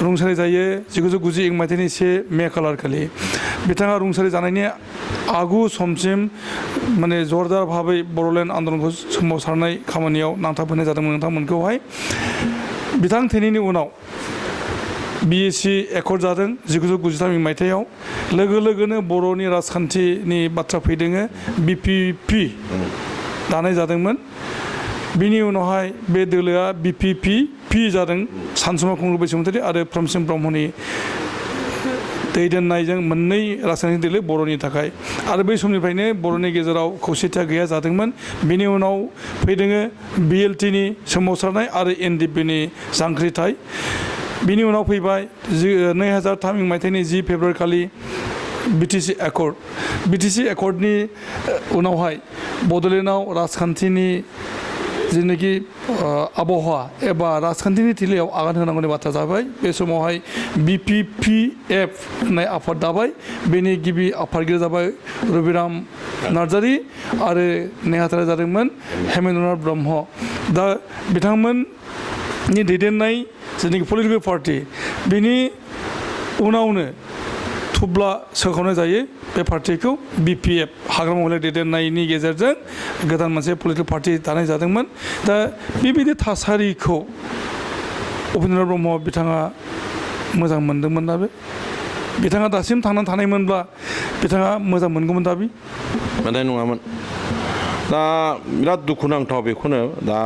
रुंसारि जायो 1991 मायथाइनि 1 मे खालार खालि बिथाङा रुंसारि जानायनि आगु समसिम माने जरदार भाबै बड'लेण्ड आन्दलनखौ सोमावसारनाय खामानियाव नांथाबहोनाय जादोंमोन नोंथांमोनखौहाय बिथां थैनायनि उनाव BSc एकर्ड जादों 1993 मायथाइयाव लोगो लोगोनो बर'नि राजखान्थिनि बाथ्रा फैदों BPP दानाय जादोंमोन बिनि उनावहाय बे दोलोआ BPP जादों सानसुमा खुंगुर बैसोमुतिरि आरो प्रमसिं ब्रह्मनि दैदेननायजों मोननै राजखान्थि दोलो बर'नि थाखाय आरो बै समनिफ्रायनो बर'नि गेजेराव खौसेथिया गैया जादोंमोन बिनि उनाव फैदों BLTनि सोमावसारनाय आरो NDPनि जांख्रिथाय बिनि उनाव फैबाय 2003 मायथाइनि 10 फेब्रुवारि खालि BTC एकर्डनि उनावहाय बड'लेण्डआव राजखान्थिनि जिनोखि आबहावा एबा राजखान्थिनि थिलियाव आगान होनांगौनि बाथ्रा जाबाय बे समावहाय BPPF होननाय आफाद दाबाय बेनि गिबि आफादगिरि जाबाय रबिराम नार्जारि आरो नेहाथारा जादोंमोन हेमेन्द्रनाथ ब्रह्म दा बिथांमोननि दैदेननाय जिनोखि पलिटिकेल पार्टि बिनि उनावनो थुब्ला सोखावनाय जायो बे पार्टिखौ BPF हाग्रामा महिला दैदेननायनि गेजेरजों गोदान मोनसे पलिटिकेल पार्टि दानाय जादोंमोन दा बेबायदि थासारिखौ उपेन्द्र ब्रह्म बिथाङा मोजां मोनदोंमोन दा बिथाङा दासिम थांनानै थानायमोनब्ला बिथाङा मोजां मोनगौमोन दाबि मोननाय नङामोन दा बिराद दुखुनांथाव बेखौनो दा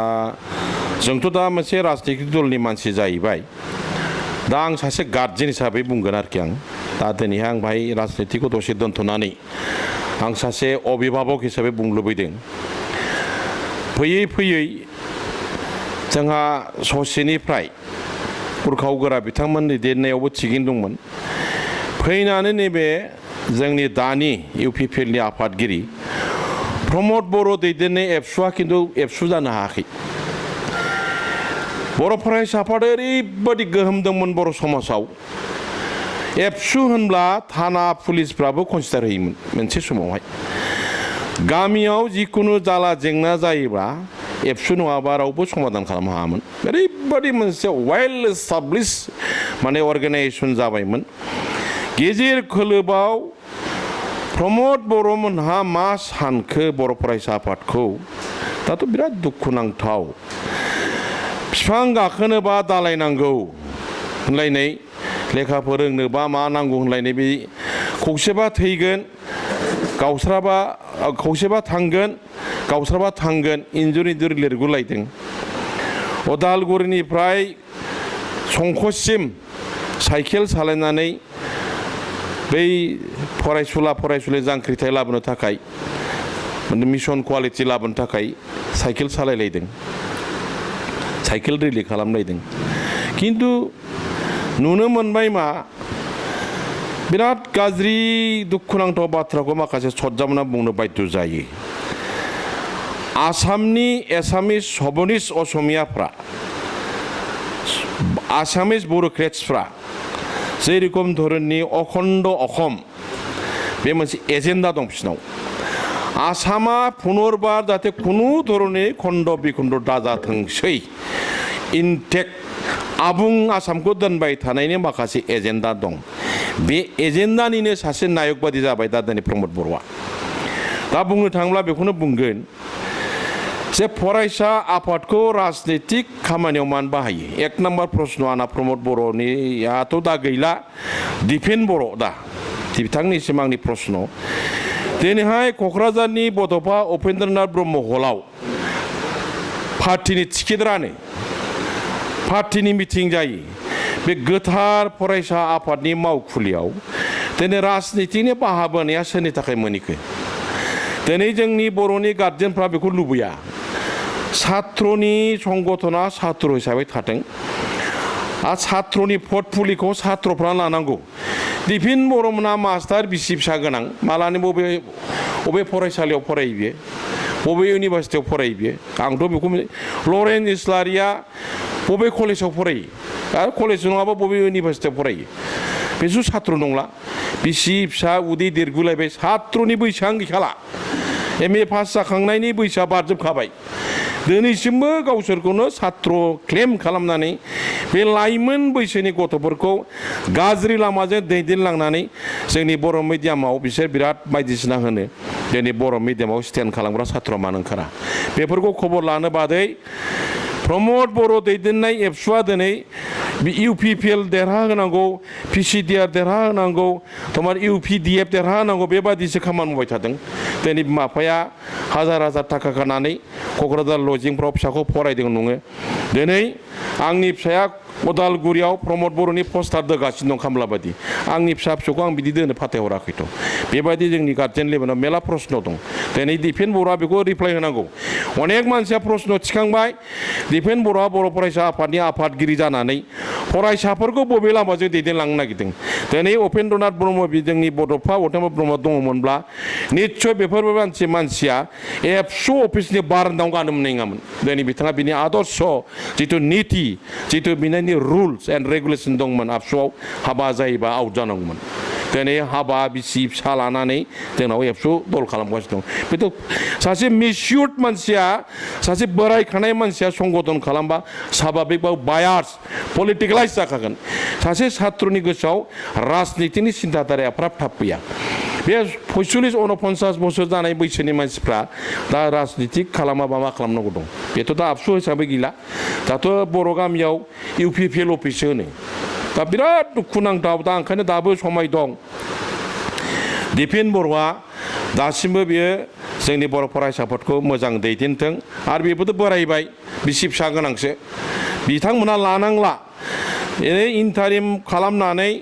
जोंथ' दा मोनसे राजनितिक दलनि मानसि जाहैबाय दा आं सासे गार्जेन हिसाबै बुंगोन आरोखि आं दा दिनैहाय आं बाहाय राजनितिखौ दसे दोनथ'नानै आं सासे अभिभाबक हिसाबै बुंनो लुबैदों फैयै फैयै जोंहा ससेनिफ्राय उरखाव गोरा बिथांमोननि दैदेननायावबो थिगैनो दंमोन फैनानै नैबे जोंनि दानि UPPLनि आफादगिरि प्रमद बर' दैदेननाय एबसुआ खिन्थु एबसु जानो हायाखै बर' फरायसा आफादा ओरैबायदि गोहोम दंमोन बर' समाजाव एबसु होनब्ला थाना पुलिसफ्राबो कनसिडार होयोमोन मोनसे समावहाय गामियाव जिखुनु जाला जेंना जायोब्ला एबसु नङाबा रावबो समाधान खालामनो हायामोन ओरैबायदि मोनसे वेल एस्टाब्लिश माने अर्गानाइजेसन जाबायमोन गेजेर खोलोबाव प्रमद बर'मोनहा मा सानखो बर' फरायसा आफादखौ दाथ' बिराद दुखुनांथाव बिफां गाखोनोबा दालाय नांगौ होनलायनाय लेखा फोरोंनोबा मा नांगौ होनलायनाय बे खौसेबा थैगोन गावस्राबा खौसेबा थांगोन गावस्राबा थांगोन इन्जुर इन्जुर लिरगुलायदों अदालगुरिनिफ्राय संकससिम साइकेल सालायनानै बै फरायसुला फरायसुलि जांख्रिथाय लाबोनो थाखाय मिशन क्वालिटि लाबोनो थाखाय साइकेल सालायलायदों साइकेल रिलि खालामलायदों खिन्थु नुनो मोनबाय मा बिराद गाज्रि दुखुनांथाव बाथ्राखौ माखासे सदजामना बुंनो बाध्य जायो आसामनि एसामिस सबनिस असमियाफ्रा आसामिस ब्युरोक्रेट्सफ्रा जेरखम धरननि अखण्ड अखम बे मोनसे एजेन्डा दं बिसिनाव आसामा पुनर्बार जाहाथे खुनु धरननि खण्ड बिखण्ड दाजाथोंसै इनटेक्ट आबुं आसामखौ दोनबाय थानायनि माखासे एजेन्डा दं बे एजेन्डानिनो सासे नायक बादि जाबाय दा दिनै प्रमद बर'आ दा बुंनो थाङोब्ला बेखौनो बुंगोन जे फरायसा आफादखौ राजनितिक खामानियाव मानो बाहायो एक नम्बर प्रश्न आंना प्रमद बर'नियाथ' दा गैला दिपेन बर' दा बिथांनिसिम आंनि प्रश्न दिनैहाय क'क्राझारनि बड'फा उपेन्द्रनाथ ब्रह्म हलाव पार्टिनि टिकेट रानो पार्टिनि मिटिं जायो बे गोथार फरायसा आफादनि मावखुलियाव दिनै राजनितिनि बाहागो बोनाया सोरनि थाखाय मोनिखो दिनै जोंनि बर'नि गार्जेनफ्रा बेखौ लुबैया सात्रनि संगठना सात्र हिसाबै थाथों आरो सात्रनि पर्टफलिखौ सात्रफ्रा लानांगौ दिपेन बर'मोनहा मास्टार बिसि फिसा गोनां मालानि बबे फरायसालियाव फरायो बियो बबे इउनिभारसिटियाव फरायो बियो आंथ' बेखौ लरेन्स इस्लारिया बबे कलेजाव फरायो आरो कलेज नङाबा बबे इउनिभारसिटियाव फरायो बेसो सात्र नंला बिसि फिसा उदै देरगुलायबाय सात्रनि बैसोआनो गैखाला MA पास जाखांनायनि बैसोआ बारजोबखाबाय दिनैसिमबो गावसोरखौनो सात्र क्लेम खालामनानै बे लाइमोन बैसोनि गथ'फोरखौ गाज्रि लामाजों दैदेनलांनानै जोंनि बर' मिडियामाव बिसोर बिराद बायदिसिना होनो दिनै बर' मिडियामाव स्टेन्ड खालामग्रा सात्र मानो ओंखारा बेफोरखौ खबर लानो बादै प्रमद बर' दैदेननाय एबसुआ दिनै UPPL देरहा होनांगौ PCDR देरहा होनांगौ तमार UPDF देरहा होनांगौ बेबादिसो खामानि मावबाय थादों दिनै बिमा बिफाया हाजार हाजार थाखा गारनानै क'क्राझार लजिंफ्राव फिसाखौ फरायदों नङो दिनै आंनि फिसाया अदालगुरियाव प्रमद बर'नि पस्टार दोगासिनो दं खामला बादि आंनि फिसा फिसौखौ आं बिदि दोनो फाथायहराखैथ' बेबायदि जोंनि गार्जेन लेभेलाव मेला प्रश्न दं दिनै दिपेन बर'आ बेखौ रिप्लाइ होनांगौ अनेक मानसिया प्रश्न थिखांबाय दिपेन बर'आ बर' फरायसा आफादनि आफादगिरि जानानै फरायसाफोरखौ बबे लामाजों दैदेनलांनो नागिरदों दिनै उपेन्द्रनाथ ब्रह्म जोंनि बड'फा उपेन्द्र ब्रह्म दङमोनब्ला निस्सय बेफोर मानसिया एबसु अफिसनि बारान्दायाव गानो मोननाय नङामोन दिनै बिथाङा बिनि आदर्श जिथु नीति जिथु बिनि रुल्स एन्ड रेगुलेसन दंमोन आबसुआव हाबा जायोबा आउट जानांगौमोन दिनै हाबा बिसि फिसा लानानै जोंनाव एबसु दल खालामगासिनो दं बेथ' सासे मिसिउर्ड मानसिया सासे बोरायखानाय मानसिया संगठन खालामबा साभाबिक बा बायास पलिटिकेलाइज जाखागोन सासे सात्रनि गोसोआव राजनितिनि सिन्ताधाराया फ्राब थाब फैया बे 45-49 बोसोर जानाय बैसोनि मानसिफ्रा दा राजनिति खालामाबा मा खालामनांगौ दं बेथ' दा आबसु हिसाबै गैला दाथ' बर' गामियाव UPPL अफिस होनो दा बिराद दुखुनांथाव दा ओंखायनो दाबो समाय दं दिपेन बर'आ दासिमबो बियो जोंनि बर' फरायसाफोरखौ मोजां दैदेनथों आरो बेबोथ' बोरायबाय बिसि फिसा गोनांसो बिथांमोना लानांला इन्टारिम खालामनानै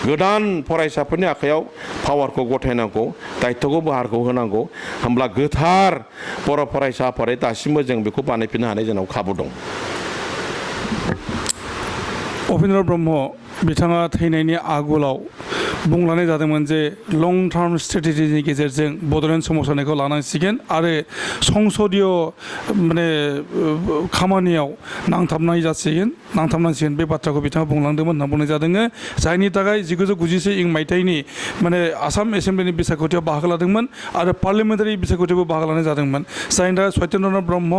गोदान फरायसाफोरनि आखायाव पावारखौ गथायनांगौ दायित्वखौ बाहारखौ होनांगौ होमब्ला गोथार बर' फरायसा आफादा दासिमबो जों बेखौ बानायफिननो हानाय जोंनाव खाबु दं उपेन्द्र ब्रह्म बिथाङा थैनायनि आगोलाव बुंलांनाय जादोंमोन जे लं टार्म स्ट्रेटेजिनि गेजेरजों बड'लेण्ड सोमावसारनायखौ लानांसिगोन आरो संसदीय माने खामानियाव नांथाबनांसिगोन बे बाथ्राखौ बिथाङा बुंलांदोंमोन होनना बुंनाय जादों जायनि थाखाय 1994 मायथाइनि माने आसाम एसेम्ब्लिनि बिसायख'थियाव बाहागो लादोंमोन आरो पार्लियामेन्टारि बिसायख'थियावबो बाहागो लानाय जादोंमोन जायनि थाखाय सत्येन्द्रनाथ ब्रह्म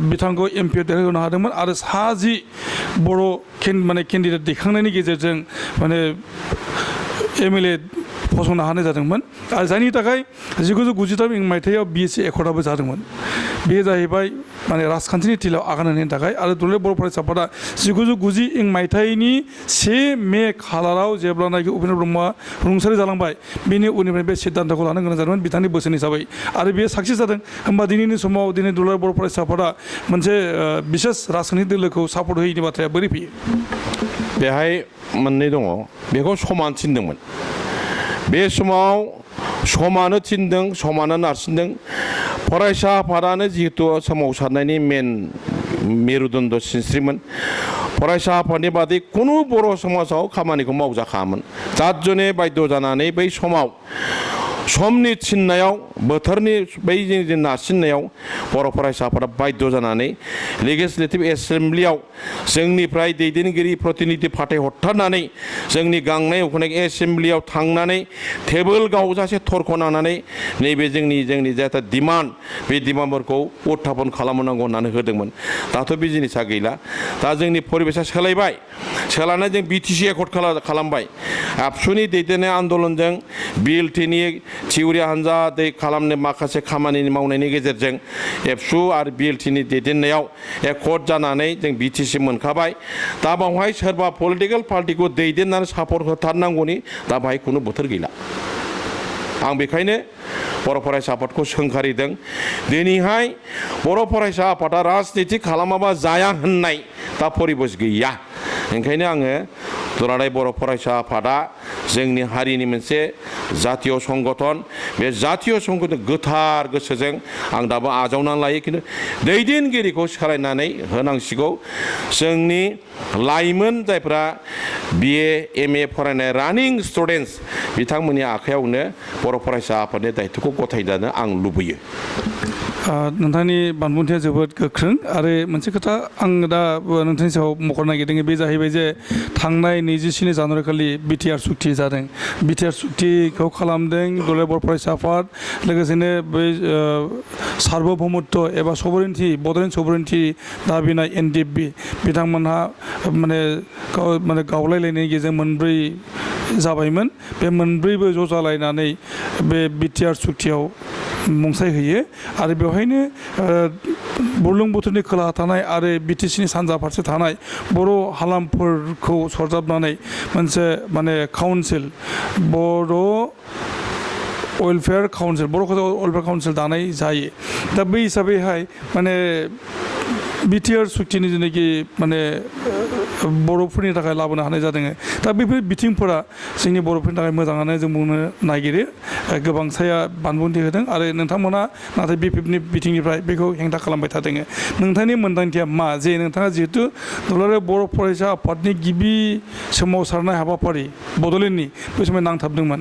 बिथांखौ MP देरहोनो हादोंमोन आरो 60 बर' केन्डिडेट दैखांनायनि गेजेरजों माने MLA फसंनो हानाय जादोंमोन आरो जायनि थाखाय 1993 मायथाइयाव BSc एकर्डआबो जादोंमोन बे जाहैबाय माने राजखान्थिनि थिलाव आगान होनायनि थाखाय आरो दुलाराय बर' फरायसा आफादा 1990 मायथाइनि 1 मे खालाराव जेब्लानाखि उपेन्द्र ब्रह्मआ रुंसारि जालांबाय बेनि उननिफ्राय बे सिद्धान्तखौ लानो गोनां जादोंमोन बिथांनि बोसोन हिसाबै आरो बेयो साक्सेस जादों होमबा दिनैनि समाव दिनै दुलाराय बर' फरायसा आफादा मोनसे बिसेस राजखान्थि दोलोखौ सापर्ट होयैनि बाथ्राया बोरै फैयो बेहाय मोननै दङ बेखौ समान थिनदोंमोन बे समाव समानो थिनदों समानो नारसिनदों फरायसा आफादानो जिहेतु सोमावसारनायनि मेन मेरुदण्ड सिनस्रिमोन फरायसा आफादनि बादै कुनु बर' समाजाव खामानिखौ मावजाखायामोन जात जने बाध्य जानानै बै समाव समनि थिननायाव बोथोरनि बै नारसिननायाव बर' फरायसा आफादा बाध्य जानानै लेजिस्लेटिभ एसेम्ब्लियाव जोंनिफ्राय दैदेनगिरि प्रतिनिधि फाथायहरथारनानै जोंनि गांनाय उखैनाय एसेम्ब्लियाव थांनानै टेबोल गावजासे थरख'नानै नैबे जोंनि जायथा डिमान्ड बे डिमान्डफोरखौ उत्थापन खालामनांगौ होननानै होदोंमोन दाथ' बे जिनिसा गैला दा जोंनि परिबेसा सोलायबाय सोलायनाय जों BTC एकर्ड खालामबाय आबसुनि दैदेननाय आन्दलनजों BLTनि थिउरि हान्जा दै खालामनो माखासे खामानि मावनायनि गेजेरजों एबसु आरो BLTनि दैदेननायाव एकर्ड जानानै जों BTC मोनखाबाय दा बावहाय सोरबा पलिटिकेल पार्टिखौ दैदेननानै सापर्ट होथारनांगौनि दा बाहाय खुनु बोथोर गैला आं बेखायनो बर' फरायसा आफादखौ सोंखारिदों दिनैहाय बर' फरायसा आफादा राजनिति खालामाबा जाया होननाय दा परिबेस गैया ओंखायनो आङो दुलाराय बर' फरायसा आफादा जोंनि हारिनि मोनसे जातीय संगठन बे जातीय संगठन गोथार गोसोजों आं दाबो आजावनानै लायो खिन्थु दैदेनगिरिखौ सोलायनानै होनांसिगौ जोंनि लाइमोन जायफ्रा BA MA फरायनाय रानिं स्टुडेन्टस बिथांमोननि आखायावनो बर' फरायसा आफादनि दायित्वखौ गथायजानो आं लुबैयो नोंथांनि बानबुंथिया जोबोद गोख्रों आरो मोनसे खोथा आं दा नोंथांनि सायाव मख'नो नागिरदों बे जाहैबाय जे थांनाय 24 जानुवारि खालि BTR सुक्ति जादों BTR सुक्तिखौ खालामदों दुलाराय बर' फरायसा आफाद लोगोसेनो बै सार्वभौमत्व एबा सभरेन्टि बड'लेण्ड सभरेन्टि दाबिनाय NDFB बिथांमोनहा माने गावलायलायनायनि गेजेरजों मोनब्रै जाबायमोन बे मोनब्रैबो ज' जालायनानै बे BTR सुक्तियाव मुंसाइ होयो आरो बेवहायनो बुरलुंबुथुरनि खोलाहा थानाय आरो BTCनि सानजा फारसे थानाय बर' हालामफोरखौ सरजाबनानै मोनसे माने काउन्सिल बर' वेलफेयार काउन्सिल बर' वेलफेयार काउन्सिल दानाय जायो दा बै हिसाबैहाय माने BTR सुक्तिनि जेनाखि माने बर'फोरनि थाखाय लाबोनो हानाय जादों दा बेफोर बिथिंफोरा जोंनि बर'फोरनि थाखाय मोजाङानो जों बुंनो नागिरो गोबांसाया बानबुंथि होदों आरो नोंथांमोना नाथाय BPFनि बिथिंनिफ्राय बेखौ हेंथा खालामबाय थादों नोंथांनि मोन्दांथिया मा जे नोंथाङा जिहेतु दुलाराय बर' फरायसा आफादनि गिबि सोमावसारनाय हाबाफारि बड'लेण्डनि बै समाव नांथाबदोंमोन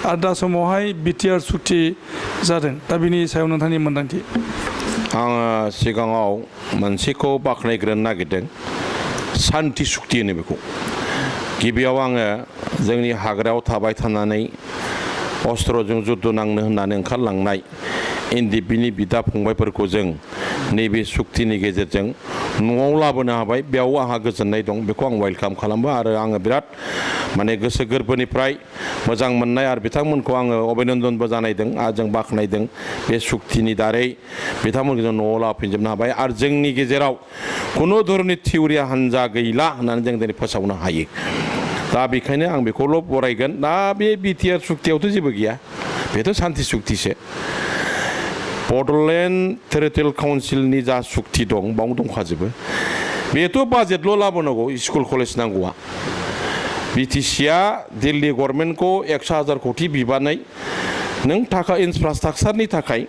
आरो दा समावहाय BTR सुक्ति जादों दा बिनि सायाव नोंथांनि मोन्दांथि आङो सिगाङाव मोनसेखौ बाख्नायग्रोनो नागिरदों सान्ति सुक्ति होनो बेखौ गिबियाव आङो जोंनि हाग्रायाव थाबाय थानानै अस्त्रजों जुद्ध नांनो होननानै ओंखारलांनाय NDFBनि बिदा फंबायफोरखौ जों नैबे सुक्तिनि गेजेरजों न'आव लाबोनो हाबाय बेयाव आंहा गोजोननाय दं बेखौ आं वेलकाम खालामो आरो आङो बिराद माने गोसो गोरबोनिफ्राय मोजां मोननाय आरो बिथांमोनखौ आङो अभिनन्दनबो जानायदों आरो जों बाख्नायदों बे सुक्तिनि दारै बिथांमोनखौ जों न'आव लाफिनजोबनो हाबाय आरो जोंनि गेजेराव खुनु धरननि थिउरि हान्जा गैला होननानै जों दिनै फोसावनो हायो दा बेखायनो आं बेखौल' बरायगोन दा बे BTR सुक्तियावथ' जेबो गैया बेथ' सान्ति सुक्तिसो बड'लेण्ड टेरिटरियेल काउन्सिलनि जा सुक्ति दं बाव दंखाजोबो बेथ' बाजेटल' लाबोनांगौ स्कुल कलेज नांगौआ BTCआ दिल्ली गभर्नमेन्टखौ 100,000 कोटि बिबानै नों थाखा इनफ्रास्ट्राक्चारनि थाखाय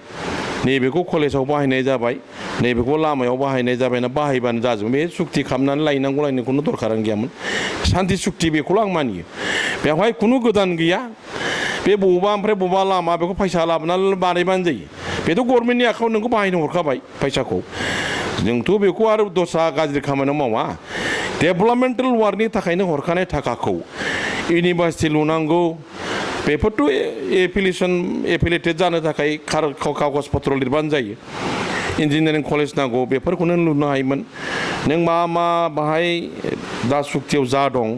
नैबेखौ कलेजाव बाहायनाय जाबाय नैबेखौ लामायाव बाहायनाय जाबायना बाहायबानो जाजोबो बे सुक्ति खालामनानै लायनांगौ खुनु दरखारानो गैयामोन सान्ति सुक्ति बेखौल' आं मानियो बेवहाय खुनु गोदान गैया बे बबेबा ओमफ्राय बबेबा लामा बेखौ फैसा लाबोनानै बानायबानो जायो बेथ' गभर्नमेन्टनि आखायाव नोंखौ बाहायनो हरखाबाय फैसाखौ जोंथ' बेखौ आरो दस्रा गाज्रि खामानियाव मावा डेभेलपमेन्टेल वार्कनि थाखायनो हरखानाय थाखाखौ इउनिभार्सिटि लुनांगौ बेफोरथ' एफिलेटेड जानो थाखाय कागज पत्र लिरबानो जायो इन्जिनियारिं कलेज नांगौ बेफोरखौनो लुनो हायोमोन नों मा बाहाय दा सुक्तियाव जा दं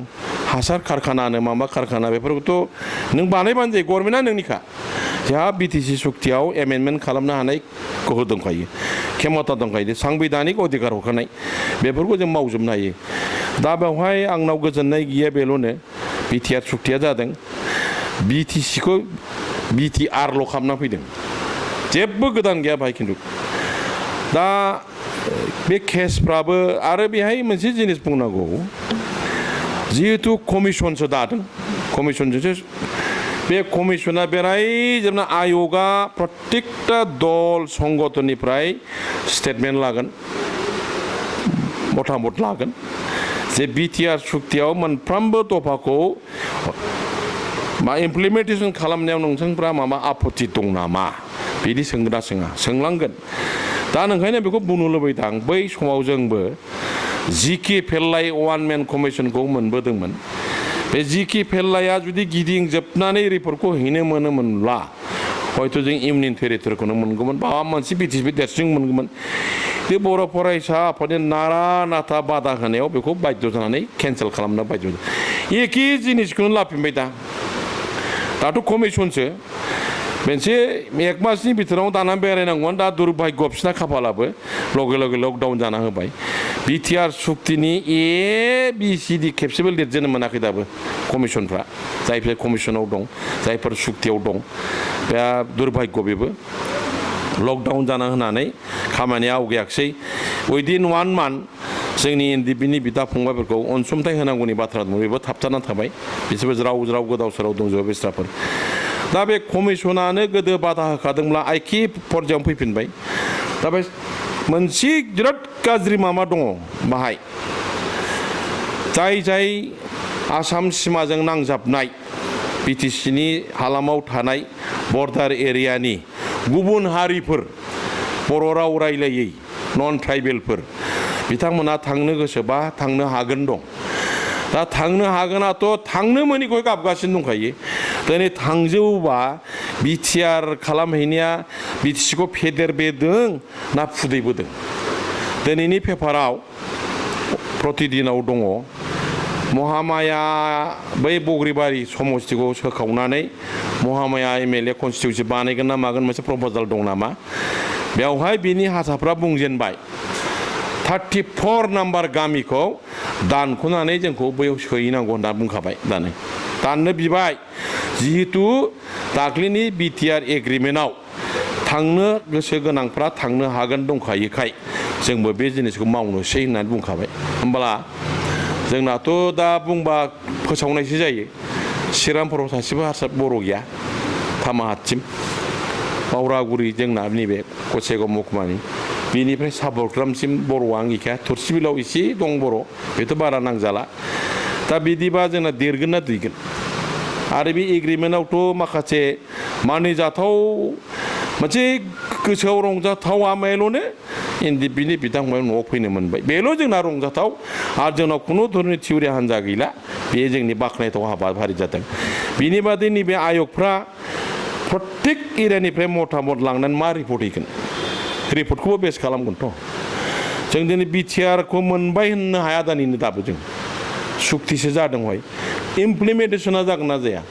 हासार कारखानानो माबा कारखाना बेफोरखौथ' नों बानायबानो जायो गभर्नमेन्टआ नोंनिखा जोंहा बिटिसि सुक्तियाव एमेन्डमेन्ट खालामनो हानाय गोहो दंखायो खेमता दंखायो सांबिधानिक अधिकार होखानाय बेफोरखौ जों मावजोबनो हायो दा बेवहाय आंनाव गोजोननाय गैया बेल'नो बिटिआर सुक्तिया जादों बिटिसिखौ बिटिआरल' खालामना फैदों जेबो गोदान गैया बाहाय खिन्थु दा बे केसफ्राबो आरो बेहाय मोनसे जिनिस बुंनांगौ जिहेतु कमिसनसो दादों कमिसनजोंसो बे कमिसना बेरायजोबना आय'गा प्रत्येकटा दल संगठननिफ्राय स्टेटमेन्ट लागोन मतामत लागोन जे बिटिआर सुक्तियाव मोनफ्रोमबो दफाखौ मा इमप्लिमेन्टेसन खालामनायाव नोंथांफ्रा माबा आपत्ति दं नामा बिदि सोंगोना सोङा सोंलांगोन दा नोंखायनो बेखौ बुंनो लुबैदों बै समाव जोंबो जिके फेल्लाय वान मेन कमिसनखौ मोनबोदोंमोन बे जिके फेल्लाया जुदि गिदिंजोबनानै रिपर्टखौ हैनो मोनोमोनब्ला हयथ' जों इउनियन टेरिटरिखौनो मोनगौमोन माबा मोनसे बिटिसि देरसिन मोनगौमोन बे बर' फरायसा आफादनि नारा नाथा बादा होनायाव बेखौ बाध्य जानानै केन्सेल खालामनो बाध्य एखे जिनिसखौनो लाफिनबाय दाथ' कमिसनसो मोनसे एक मासनि बिथोराव दाना बेरायनांगौमोन दा दुर्भाग्य बिसिना खाफालाबो लगे लगे लकडाउन जाना होबाय बिटिआर सुक्तिनि ABCD खेबसेबो लिरजेननो मोनाखै दाबो कमिसनफ्रा जायफोर कमिसनाव दं जायफोर सुक्तियाव दं बे दुर्भाग्य बेबो लकडाउन जाना होनानै खामानिया आवगायाखिसै उइदिन 1 मान्थ जोंनि एनडिपिनि बिदा फंबायफोरखौ अनसुंथाइ होनांगौनि बाथ्रा दं बेबो थाबथाना थाबाय बिसोरबो ज्राव गोदाव सोराव दंजोबो बेस्राफोर दा बे कमिसनानो गोदो बादा होखादोंब्ला आइखि पर्यायाव फैफिनबाय दा बे मोनसे बिराद गाज्रि माबा दङ बाहाय जाय आसाम सिमाजों नांजाबनाय बिटिसिनि हालामाव थानाय बर्डार एरियानि गुबुन हारिफोर बर' राव रायलायै नन ट्राइबेलफोर बिथांमोना थांनो गोसोबा थांनो हागोन दं दा थांनो हागोनाथ' थांनो मोनिखौ गाबगासिनो दंखायो दिनै थांजोबोबा बिटिआर खालामहैनाया बिटिसिखौ फेदेरबोदों ना फुदैबोदों दिनैनि पेपाराव प्रतिदिनाव दङ महामाया बै बग्रिबारि समस्तिखौ सोखावनानै महामाया MLA कनस्टिटिउन्सि बानायगोन ना मागोन मोनसे प्रप'जाल दं नामा बेवहाय बिनि हासाफ्रा बुंजेनबाय 34 नाम्बार गामिखौ दानख'नानै जोंखौ बैयाव सोहैनांगौ होनना बुंखाबाय दाननो बिबाय जिहेतु दाख्लैनि बिटिआर एग्रिमेन्टआव थांनो गोसो गोनांफ्रा थांनो हागोन दंखायोखाय जोंबो बे जिनिसखौ मावनोसै होननानै बुंखाबाय होमब्ला जोंनाथ' दा बुंबा फोसावनायसो जायो चिरांफोराव सासेबो हारसा बर' गैया थामाहातसिम बावरागुरि जोंना नैबे गसाइगाव महकुमानि बेनिफ्राय साबरग्रामसिम बर'आ आं गैखाया थुरसिबिलाव एसे दं बर' बेथ' बारा नांजाला दा बिदिबा जोंना देरगोन ना दैगोन आरो बे एग्रिमेन्टआवथ' माखासे मानिजाथाव मोनसे गोसोआव रंजाथाव आमायल'नो एनडिपिनि बिथांमोना न'आव फैनो मोनबाय बेल' जोंना रंजाथाव आरो जोंनाव खुनु धरननि थिउरि हान्जा गैला बे जोंनि बाख्नायथाव हाबाफारि जादों बिनि बादै नैबे आयगफ्रा प्रत्येक एरियानिफ्राय मतामत लांनानै मा रिपर्ट हैगोन रिपर्टखौबो बेस खालामगोनथ' जों दिनै बिटिआरखौ मोनबाय होननो हाया दानिनो दाबो जों सुक्तिसो जादों हय इमप्लिमेन्टेसना जागोन ना जाया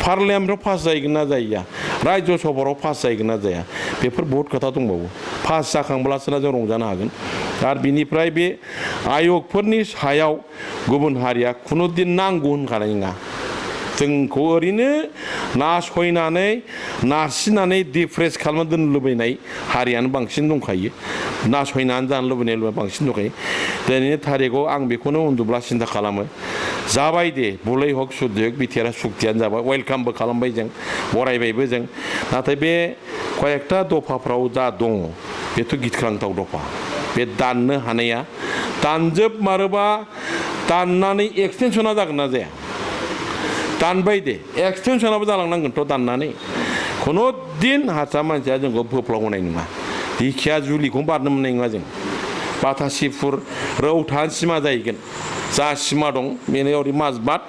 पार्लियामेन्टआव पास जाहैगोन ना जाया राज्य सभायाव पास जाहैगोन ना जाया बेफोर बहुद खोथा दंबावो पास जाखांब्लासो जों रंजानो हागोन आरो बिनिफ्राय बे आयगफोरनि सायाव गुबुन हारिया खुनु दिन नांगौ होनखानाय नङा जोंखौ ओरैनो नासयनानै नारसिननानै डिप्रेस खालामना दोननो लुबैनाय हारियानो बांसिन दंखायो नासयनानै जानो लुबैनाय बांसिन दंखायो दिनैनि थारिखआव आं बेखौनो उन्दुब्ला सिन्था खालामो जाबाय दे बुलै हक सुद्ध हक बिटिआर सुक्तियानो जाबाय वेलकामबो खालामबाय जों बरायबायबो जों नाथाय बे कयेकटा दफाफ्राव जा दङ बेथ' गिख्रांथाव दफा बे दाननो हानाया दानजोबमारोबा दाननानै एक्सटेनसना जागोन ना जाया दानबाय दे एक्सटेनसनाबो जालांनांगोनथ' दाननानै खुनु दिन हारसा मानसिया जोंखौ फोफ्लावनाय नङा दिखिया जुलिखौ बारनो मोननाय नङा जों बाथासिफुर रौथान सिमा जाहैगोन जा सिमा दं बेनो ओरै माजबाद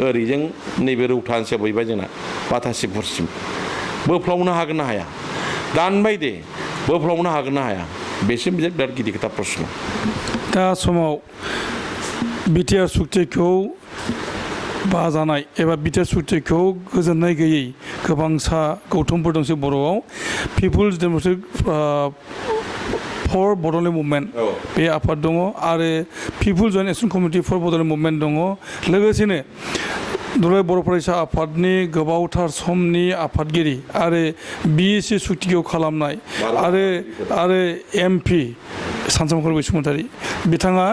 ओरैजों नैबे रौथान सोबहैबाय जोंना बाथासिफुरसिम बोफ्लावनो हागोन ना हाया दानबाय दे बोफ्लावनो हागोन ना हाया बेसिम बिराद गिदिर खोथा प्रश्न दा समाव बिटिआर सुक्तिखौ बाजानाय एबा बिटिआर सुक्तिखौ गोजोननाय गैयै गोबांसा गौथुमफोर दंसै बर'आव Peoples Democratic for Bodoland Movement बे आफाद दङ आरो Peoples Joint Action Committee for Bodoland Movement दङ लोगोसेनो दुलाराय बर' फरायसा आफादनि गोबावथार समनि आफादगिरि आरो बिएसि सुक्तिखौ खालामनाय आरो एमपि सानसुमैखर बसुमतारी बिथाङा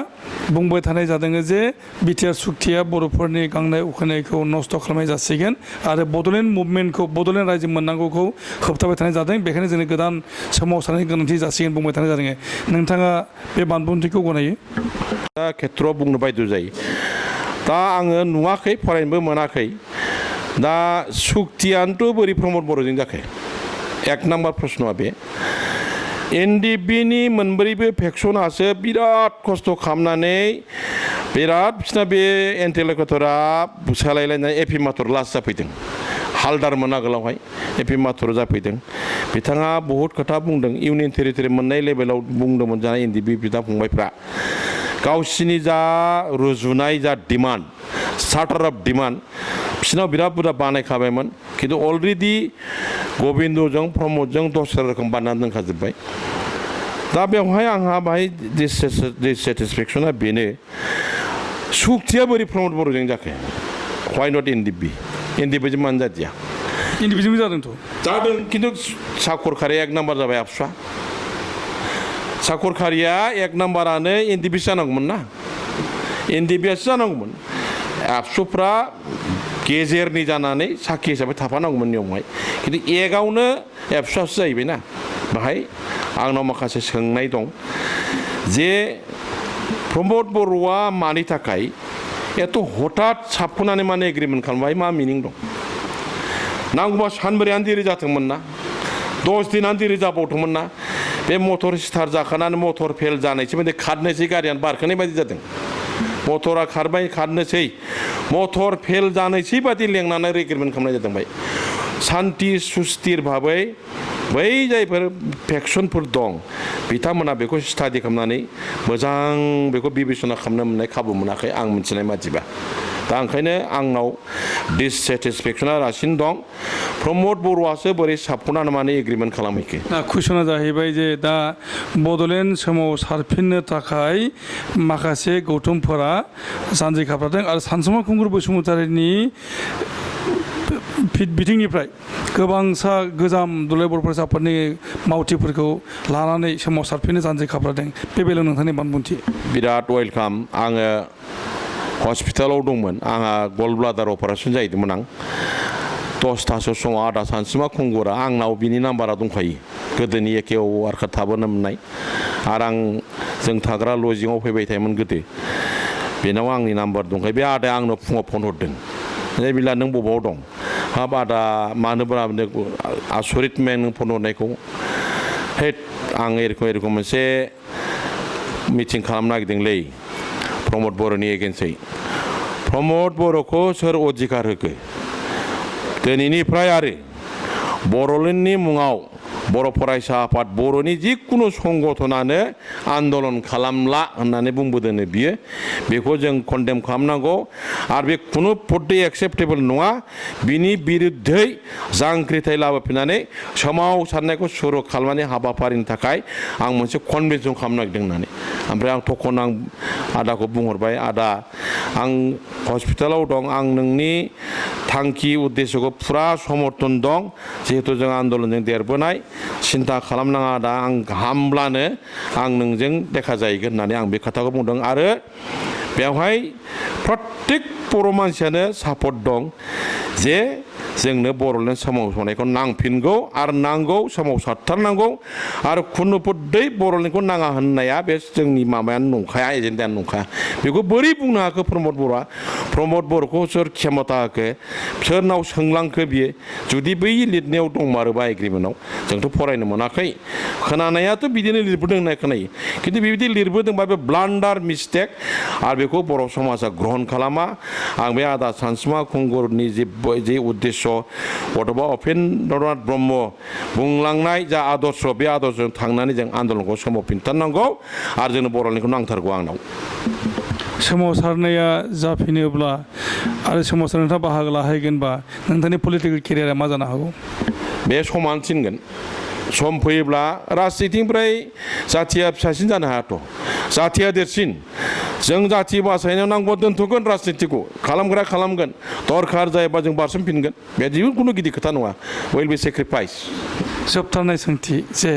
बुंबाय थानाय जादों जे बिटिआर सुक्तिया बर'फोरनि गांनाय उखैनायखौ नस्थ' खालामनाय जासिगोन आरो बड'लेण्ड मुभमेन्टखौ बड'लेण्ड रायजो मोननांगौखौ होबथाबाय थानाय जादों बेखायनो जोंनि गोदान सोमावसारनायनि गोनांथि जासिगोन बुंबाय थानाय जादों नोंथाङा बे बानबुंथिखौ गनायो दा खेथ्रआव बुंनो बायद' जायो दा आङो नुवाखै फरायनोबो मोनाखै दा सुक्तियानोथ' बोरै प्रमद बर'जों जाखो एक नाम्बार प्रश्नआ बे एनडिपिनि मोनब्रैबो फेक्सनासो बिराद खस्थ' खालामनानै बिराद बिसिना बे इन्टेलेक्टरा सोलायलायनाय एपि माथुर लास्ट जाफैदों हालदारमोन आगोलावहाय एपि माथुर जाफैदों बिथाङा बहुद खोथा बुंदों इउनियन टेरिटरि मोननाय लेभेलाव बुंदोंमोन जानाय एनडिपि बिदा फंबायफ्रा गावसिनि जा रुजुनाय जा डिमान्ड चार्टार अफ डिमान्ड बिसिनाव बिराद बुरजा बानायखाबायमोन खिन्थु अलरेडि गबिन्दजों प्रमदजों दस्रा रोखोम बानायनानै दोनखाजोब्बाय दा बेवहाय आंहा बाहाय डिसेटिसफेक्सना बेनो सुक्तिया बोरै प्रमद बर'जों जाखो वाइ नट एनडिपिजों मानो जादिया इन्डिभिजुवेल जादोंथ' जादों खिन्थु साखरखारिया एक नाम्बार जाबाय आबसुआ साखरखारिया एक नाम्बारानो एनडिपिसो जानांगौमोन ना एनडिपिआसो जानांगौमोन आबसुफ्रा गेजेरनि जानानै साखि हिसाबै थाफानांगौमोन नियमहाय खिन्थु एकआवनो एबसुआसो जाहैबाय ना बाहाय आंनाव माखासे सोंनाय दं जे प्रमद बर'आ मानि थाखाय एथ' हठात साबख'नानै माने एग्रिमेन्ट खालामबाय मा मिनिं दं नांगौबा सानब्रैयानो देरि जाथोंमोन ना 10 दिनानो देरि जाबावथोंमोन ना बे मटर स्टार्ट जाखानानै मटर फेल जानायसो बायदि खारनोसै गारियानो बारखोनाय बायदि जादों मटरा खारबाय खारनोसै मटर फेल जानोसै बादि लेंनानै एग्रिमेन्ट खालामनाय जादों बाय सान्ति सुस्थिर भाबै बै जायफोर फेक्सनफोर दं बिथांमोना बेखौ स्टाडि खालामनानै मोजां बेखौ बिबेचना खालामनो मोननाय खाबु मोनाखै आं मिथिनाय बादिबा दा ओंखायनो आंनाव डिससेटिसफेक्सना रासिन दं प्रमद बर'आसो बोरै साबख'नानै माने एग्रिमेन्ट खालामहैखो कुइसना जाहैबाय जे दा बड'लेण्ड सोमावसारफिननो थाखाय माखासे गौथुमफोरा जानजि खाफ्रादों आरो सानसुमैखर बसुमतारीनि बिथिंनिफ्राय गोबांसा गोजाम दुलाराय बर' फरायसा आफादनि मावथिफोरखौ लानानै सोमावसारफिननो जानजि खाफ्रादों बे बेलायाव नोंथांनि बानबुंथि बिराद वेलकाम आङो हस्पिटालाव दंमोन आंहा गल ब्लाडार अपारेसन जाहैदोंमोन आं 10थासो समाव आदा सानसुमा खुंगुरा आंनाव बिनि नाम्बारा दंखायो गोदोनि एके वार्कार थाबोनो मोननाय आरो आं जों थाग्रा लजिङाव फैबाय थायोमोन गोदो बेनाव आंनि नाम्बार दंखायो बे आदाया आंनो फुङाव फन हरदों बिला नों बबाव दं हाब आदा मानोब्रा आसरित मेन नों फन हरनायखौ हे आं एरखम मोनसे मिटिं खालामनो नागिरदोंलै प्रमद बर'नि एगेन्सै प्रमद बर'खौ सोर अधिकार होखो दिनैनिफ्राय आरो बर'लेण्डनि मुङाव बर' फरायसा आफाद बर'नि जिखुनु संगठनानो आन्दलन खालामला होननानै बुंबोदोंनो बियो बेखौ जों कन्डेम खालामनांगौ आरो बे खुनु पद्धति एक्सेप्टेबल नङा बिनि बिरुद्धै जांख्रिथाय लाबोफिननानै सोमावसारनायखौ सुरु खालामनानै हाबाफारिनि थाखाय आं मोनसे कनभेनसन खालामनो नागिरदों होननानै ओमफ्राय आं थखन आं आदाखौ बुंहरबाय आदा आं हस्पिटालाव दं आं नोंनि थांखि उद्देश्यखौ फुरा समर्थन दं जिहेतु जों आन्दलनजों देरबोनाय सिन्था खालामनाङा दा आं हामब्लानो आं नोंजों देखा जाहैगोन होननानै आं बे खोथाखौ बुंदों आरो बेवहाय प्रत्येक बर' मानसियानो सापर्ट दं जे जोंनो बर'लेण्ड सोमावसारनायखौ नांफिनगौ आरो नांगौ सोमावसारथारनांगौ आरो खुनु पद्धति बर'लेण्डखौ नाङा होननाया बे जोंनि माबायानो नंखाया एजेन्डायानो नंखाया बेखौ बोरै बुंनो हाखो प्रमद बर'आ प्रमद बर'खौ सोर क्षमता होखो सोरनाव सोंलांखो बियो जुदि बै लिरनायाव दंमारोबा एग्रिमेन्टआव जोंथ' फरायनो मोनाखै खोनानायाथ' बिदिनो लिरबोदों होननाय खोनायो खिन्थु बेबायदि लिरबोदोंबा बे ब्लान्डार मिस्टेक आरो बेखौ बर' समाजा ग्रहन खालामा आं बे आदा सानसुमा खुंगुरनि जे उद्देश्य गथ'बा उपेन्द्रनाथ ब्रह्म बुंलांनाय जा आदर्श बे आदर्शजों थांनानै जों आन्दलनखौ सोमावफिनथारनांगौ आरो जोंनो बर'लेण्डखौ नांथारगौ आंनाव सोमावसारनाया जाफिनोब्ला आरो सोमावसार नोंथाङा बाहागो लाहैगोनबा नोंथांनि पलिटिकेल केरियारा मा जानो हागौ? बे समान थिनगोन सम फैयोब्ला राजनितिनिफ्राय जाथिया फिसासिन जानो हायाथ' जाथिया देरसिन जों जाथि बासायनायाव नांगौ दोनथ'गोन राजनितिखौ खालामग्रा खालामगोन दरखार जायोबा जों बारसोमफिनगोन बे खुनु गिदिर खोथा नङा उइल बि सेक्रिफाइस जोबथारनाय सोंथि जे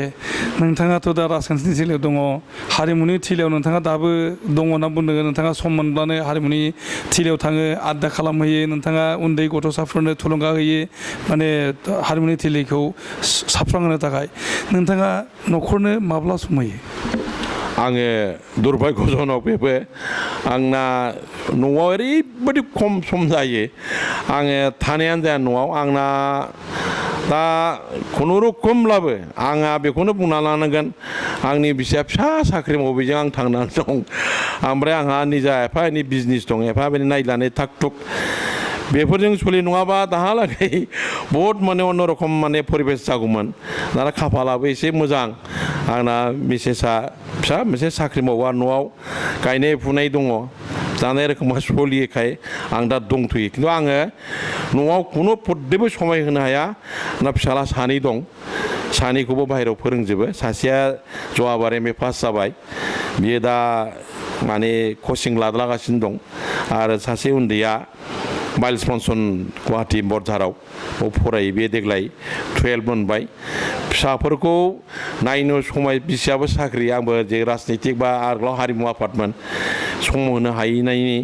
नोंथाङाथ' दा राजखान्थिनि थिलियाव दङ हारिमुनि थिलियाव नोंथाङा दाबो दङ होनना बुंदों नोंथाङा सम मोनब्लानो हारिमुनि थिलियाव थाङो आड्डा खालामहैयो नोंथाङा उन्दै गथ'साफोरनो थुलुंगा होयो माने हारिमुनि थिलिखौ साबस्रांहोनो थाखाय नोंथाङा न'खरनो माब्ला सम होयो? आङो दुर्भाग्यजनक बेबो आंना न'आव ओरैबायदि खम सम जायो आङो थानायानो जाया न'आव आंना दा खुनुरुखुमब्लाबो आंहा बेखौनो बुंना लानांगोन आंनि बिसिया फिसा साख्रि मावबायजों आं थांनानै दं ओमफ्राय आंहा निजा एफा एनै बिजनेस दं एफा एनै नायलानै थाग थुग बेफोरजों सोलि नङाबा दाहालागै बहुद माने अन्यरखम माने परिबेस जागौमोन दाना खाफालाबो एसे मोजां आंना मिसेसा फिसा मोनसे साख्रि मावा न'आव गायनाय फुनाय दङ जानाय रोखोमा सोलियोखाय आं दा दंथ'यो खिन्थु आङो न'आव खुनु फुददेबो समाय होनो हाया ना फिसाला सानै दं सानैखौबो बाहेरायाव फोरोंजोबो सासेया जवाबार एम ए पास जाबाय बियो दा माने कचिं लागासिनो दं आरो सासे उन्दैया माइल्स मनसन गुवाहाटि बरझाराव फरायो बे देग्लाय 12 मोनबाय फिसाफोरखौ नायनो समाय बिसियाबो साख्रि आंबो जे राजनितिक बा आगोलाव हारिमु आफादमोन सम होनो हायैनायनि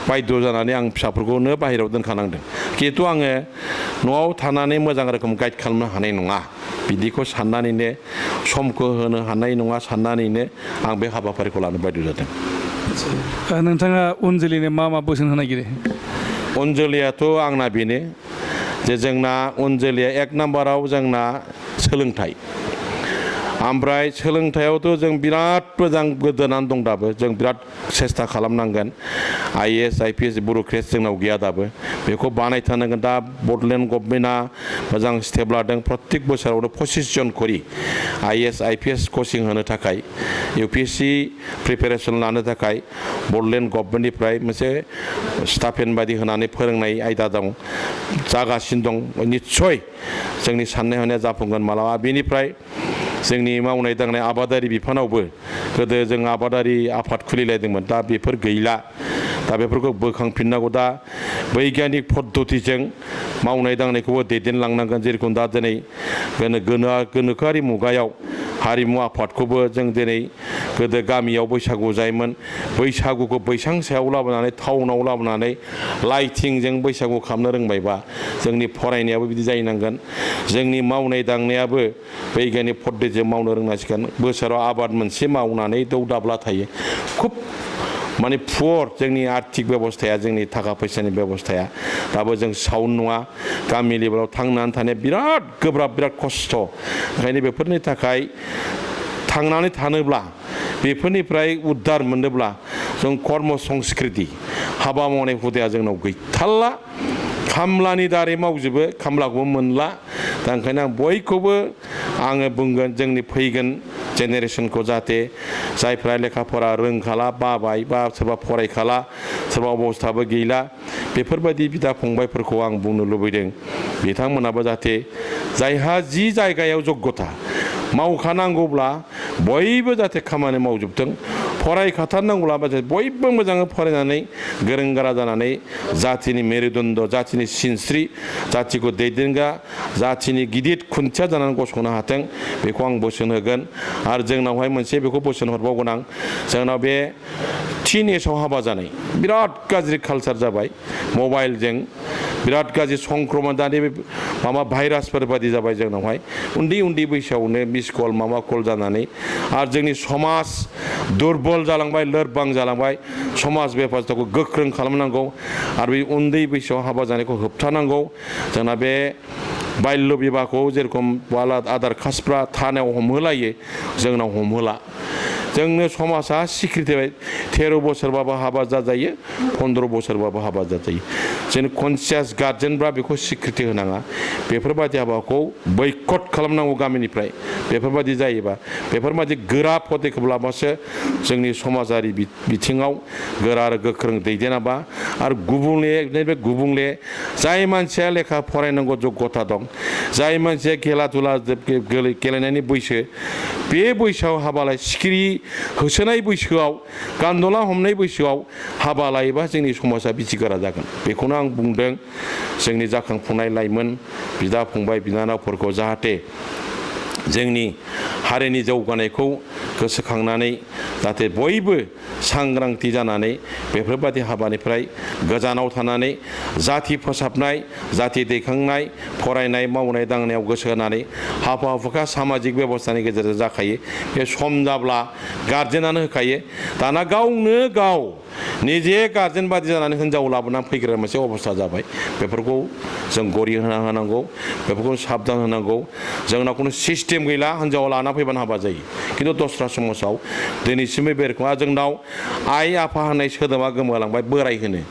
बायद' जानानै आं फिसाफोरखौनो बाहेरायाव दोनखानांदों खिन्थु आङो न'आव थानानै मोजां रोखोम गाइड खालामनो हानाय नङा बिदिखौ साननानैनो समखौ होनो हानाय नङा साननानैनो आं बे हाबाफारिखौ लानो बायद' जादों। नोंथाङा उन जोलैनो मा बोसोन होनो नागिरो? उन जोलैयाथ' आंना बेनो जे जोंना उन जोलैया एक नाम्बाराव जोंना सोलोंथाइ ओमफ्राय सोलोंथायावथ' जों बिराद मोजां गोदोनानै दं दाबो जों बिराद सेस्था खालामनांगोन IAS IPS बुर'क्रेट जोंनाव गैया दाबो बेखौ बानायथारनांगोन दा बड'लेण्ड गभर्नमेन्टआ मोजां स्टेप लादों प्रत्येक बोसोरावनो 25 जन खरि IAS IPS कचिं होनो थाखाय UPSC प्रिपेरेसन लानो थाखाय बड'लेण्ड गभर्नमेन्टनिफ्राय मोनसे स्टाइपेन्ड बायदि होनानै फोरोंनाय आयदा दं जागासिनो दं निस्सय जोंनि साननाय हनाया जाफुंगोन मालाबा बेनिफ्राय जोंनि मावनाय दांनाय आबादारि बिफानावबो गोदो जों आबादारि आफाद खुलिलायदोंमोन दा बेफोर गैला दा बेफोरखौ बोखांफिननांगौ दा बैगियानिक पद्धतिजों मावनाय दांनायखौबो दैदेनलांनांगोन जेरखम दा दिनै गोनोखोआरि मुगायाव हारिमु आफादखौबो जों दिनै गोदो गामियाव बैसागु जायोमोन बैसागुखौ बैसां सायाव लाबोनानै टाउनाव लाबोनानै लाइटिंजों बैसागु खालामनो रोंबायबा जोंनि फरायनायाबो बिदि जाहैनांगोन जोंनि मावनाय दांनायाबो बैगियानिक पद्धतिजों मावनो रोंनांसिगोन बोसोराव आबाद मोनसे मावनानै दौ दाब्ला थायो खुब माने पुअर जोंनि आर्थिक बेबस्थाया जोंनि थाखा फैसानि बेबस्थाया दाबो जों साउन्ड नङा गामि लेभेलाव थांनानै थानाया बिराद गोब्राब बिराद खस्थ' ओंखायनो बेफोरनि थाखाय थांनानै थानोब्ला बेफोरनिफ्राय उद्धार मोनोब्ला जों कर्म संस्कृति हाबा मावनाय हुदाया जोंनाव गैथारला खामलानि दारै मावजोबो खामलाखौबो मोनला दा ओंखायनो आं बयखौबो आङो बुंगोन जोंनि फैगोन जेनेरेसनखौ जाहाथे जायफ्रा लेखा फरा रोंखाला बाबाय बा सोरबा फरायखाला सोरबा अबस्थाबो गैला बेफोरबायदि बिदा फंबायफोरखौ आं बुंनो लुबैदों बिथांमोनाबो जाहाथे जायहा जि जायगायाव जग्यता मावखानांगौब्ला बयबो जाहाथे खामानि मावजोबथों फरायखाथारनांगौब्ला बयबो मोजाङै फरायनानै गोरों गोरा जानानै जाथिनि मेरुदण्ड जाथिनि सिनस्रि जाथिखौ दैदेनग्रा जाथिनि गिदिर खुन्थिया जानानै गसंनो हाथों बेखौ आं बोसोन होगोन आरो जोंनावहाय मोनसे बेखौ बोसोन हरबावगोन आं जोंनाव बे टिन एजआव हाबा जानाय बिराद गाज्रि कालचार जाबाय मबाइलजों बिराद गाज्रि संक्रमण दानि माबा भाइरासफोर बादि जाबाय जोंनावहाय उन्दै उन्दै बैसोआवनो मिस कल माबा कल जानानै आरो जोंनि समाज दुरबल जालांबाय लोरबां जालांबाय समाज बेबस्थाखौ गोख्रों खालामनांगौ आरो बे उन्दै बैसोआव हाबा जानायखौ होबथानांगौ जोंना बे बाल्य बिबाहखौ जेरखम आदार कास्टफ्रा थानायाव हमहोलायो जोंनाव हमहोला जोंनो समाजा स्वीकृति होबाय 13 बोसोरबाबो हाबा जाजायो 15 बोसोरबाबो हाबा जाजायो जों कनसियास गार्जेनफ्रा बेखौ स्वीकृति होनाङा बेफोरबायदि हाबाखौ बैकट खालामनांगौ गामिनिफ्राय बेफोरबायदि जायोबा बेफोरबायदि गोरा पदक्षेप लाबासो जोंनि समाजारि बिथिङाव गोरा आरो गोख्रों दैदेनाबा आरो गुबुंले जाय मानसिया लेखा फरायनांगौ जग्यता दं जाय मानसिया खेला दुला गेलेनायनि बैसो बे बैसोआव हाबा लाय सिखिरि होसोनाय बैसोआव गान्दला हमनाय बैसोआव हाबा लायोबा जोंनि समाजा बिसि गोरा जागोन बेखौनो आं बुंदों जोंनि जाखांफुनाय लाइमोन बिदा फंबाय बिनानावफोरखौ जाहाथे जोंनि हारिनि जौगानायखौ गोसोखांनानै जाहाथे बयबो सांग्रांथि जानानै बेफोरबायदि हाबानिफ्राय गोजानाव थानानै जाथि फोसाबनाय जाथि दैखांनाय फरायनाय मावनाय दांनायाव गोसो होनानै हाबा हुखा सामाजिक बेबस्थानि गेजेरजों जाखायो बे सम जाब्ला गार्जेनानो होखायो दाना गावनो गाव निजे गार्जेन बादि जानानै हिनजाव लाबोनानै फैग्रा मोनसे अबस्था जाबाय बेफोरखौ जों गरि होनांगौ बेफोरखौ साबधान होनांगौ जोंना खुनु सिस्टेम गैला हिनजाव लाना फैबानो हाबा जायो खिन्थु दस्रा समाजाव दिनैसिमबो बे रोखोमा जोंनाव आइ आफा होननाय सोदोबा गोमालांबाय बोराय होनो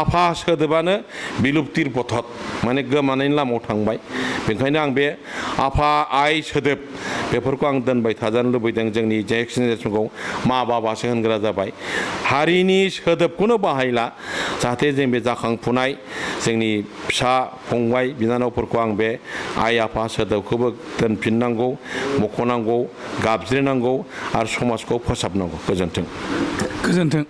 आफा सोदोबानो बिलुप्तिर पथत माने गोमानायनि लामायाव थांबाय बेनिखायनो आं बे आफा आइ सोदोब बेफोरखौ आं दोनबाय थाजानो लुबैदों जोंनि नेक्स्ट जेनेरेसनखौ मा बाबासो होनग्रा जाबाय हारिनि सोदोबखौनो बाहायला जाहाथे जों बे जाखांफुनाय जोंनि फिसा फंबाय बिनानावफोरखौ आं बे आइ आफा सोदोबखौबो दोनफिननांगौ मख'नांगौ गाबज्रिनांगौ आरो समाजखौ फोसाबनांगौ गोजोन्थों गोजोन्थों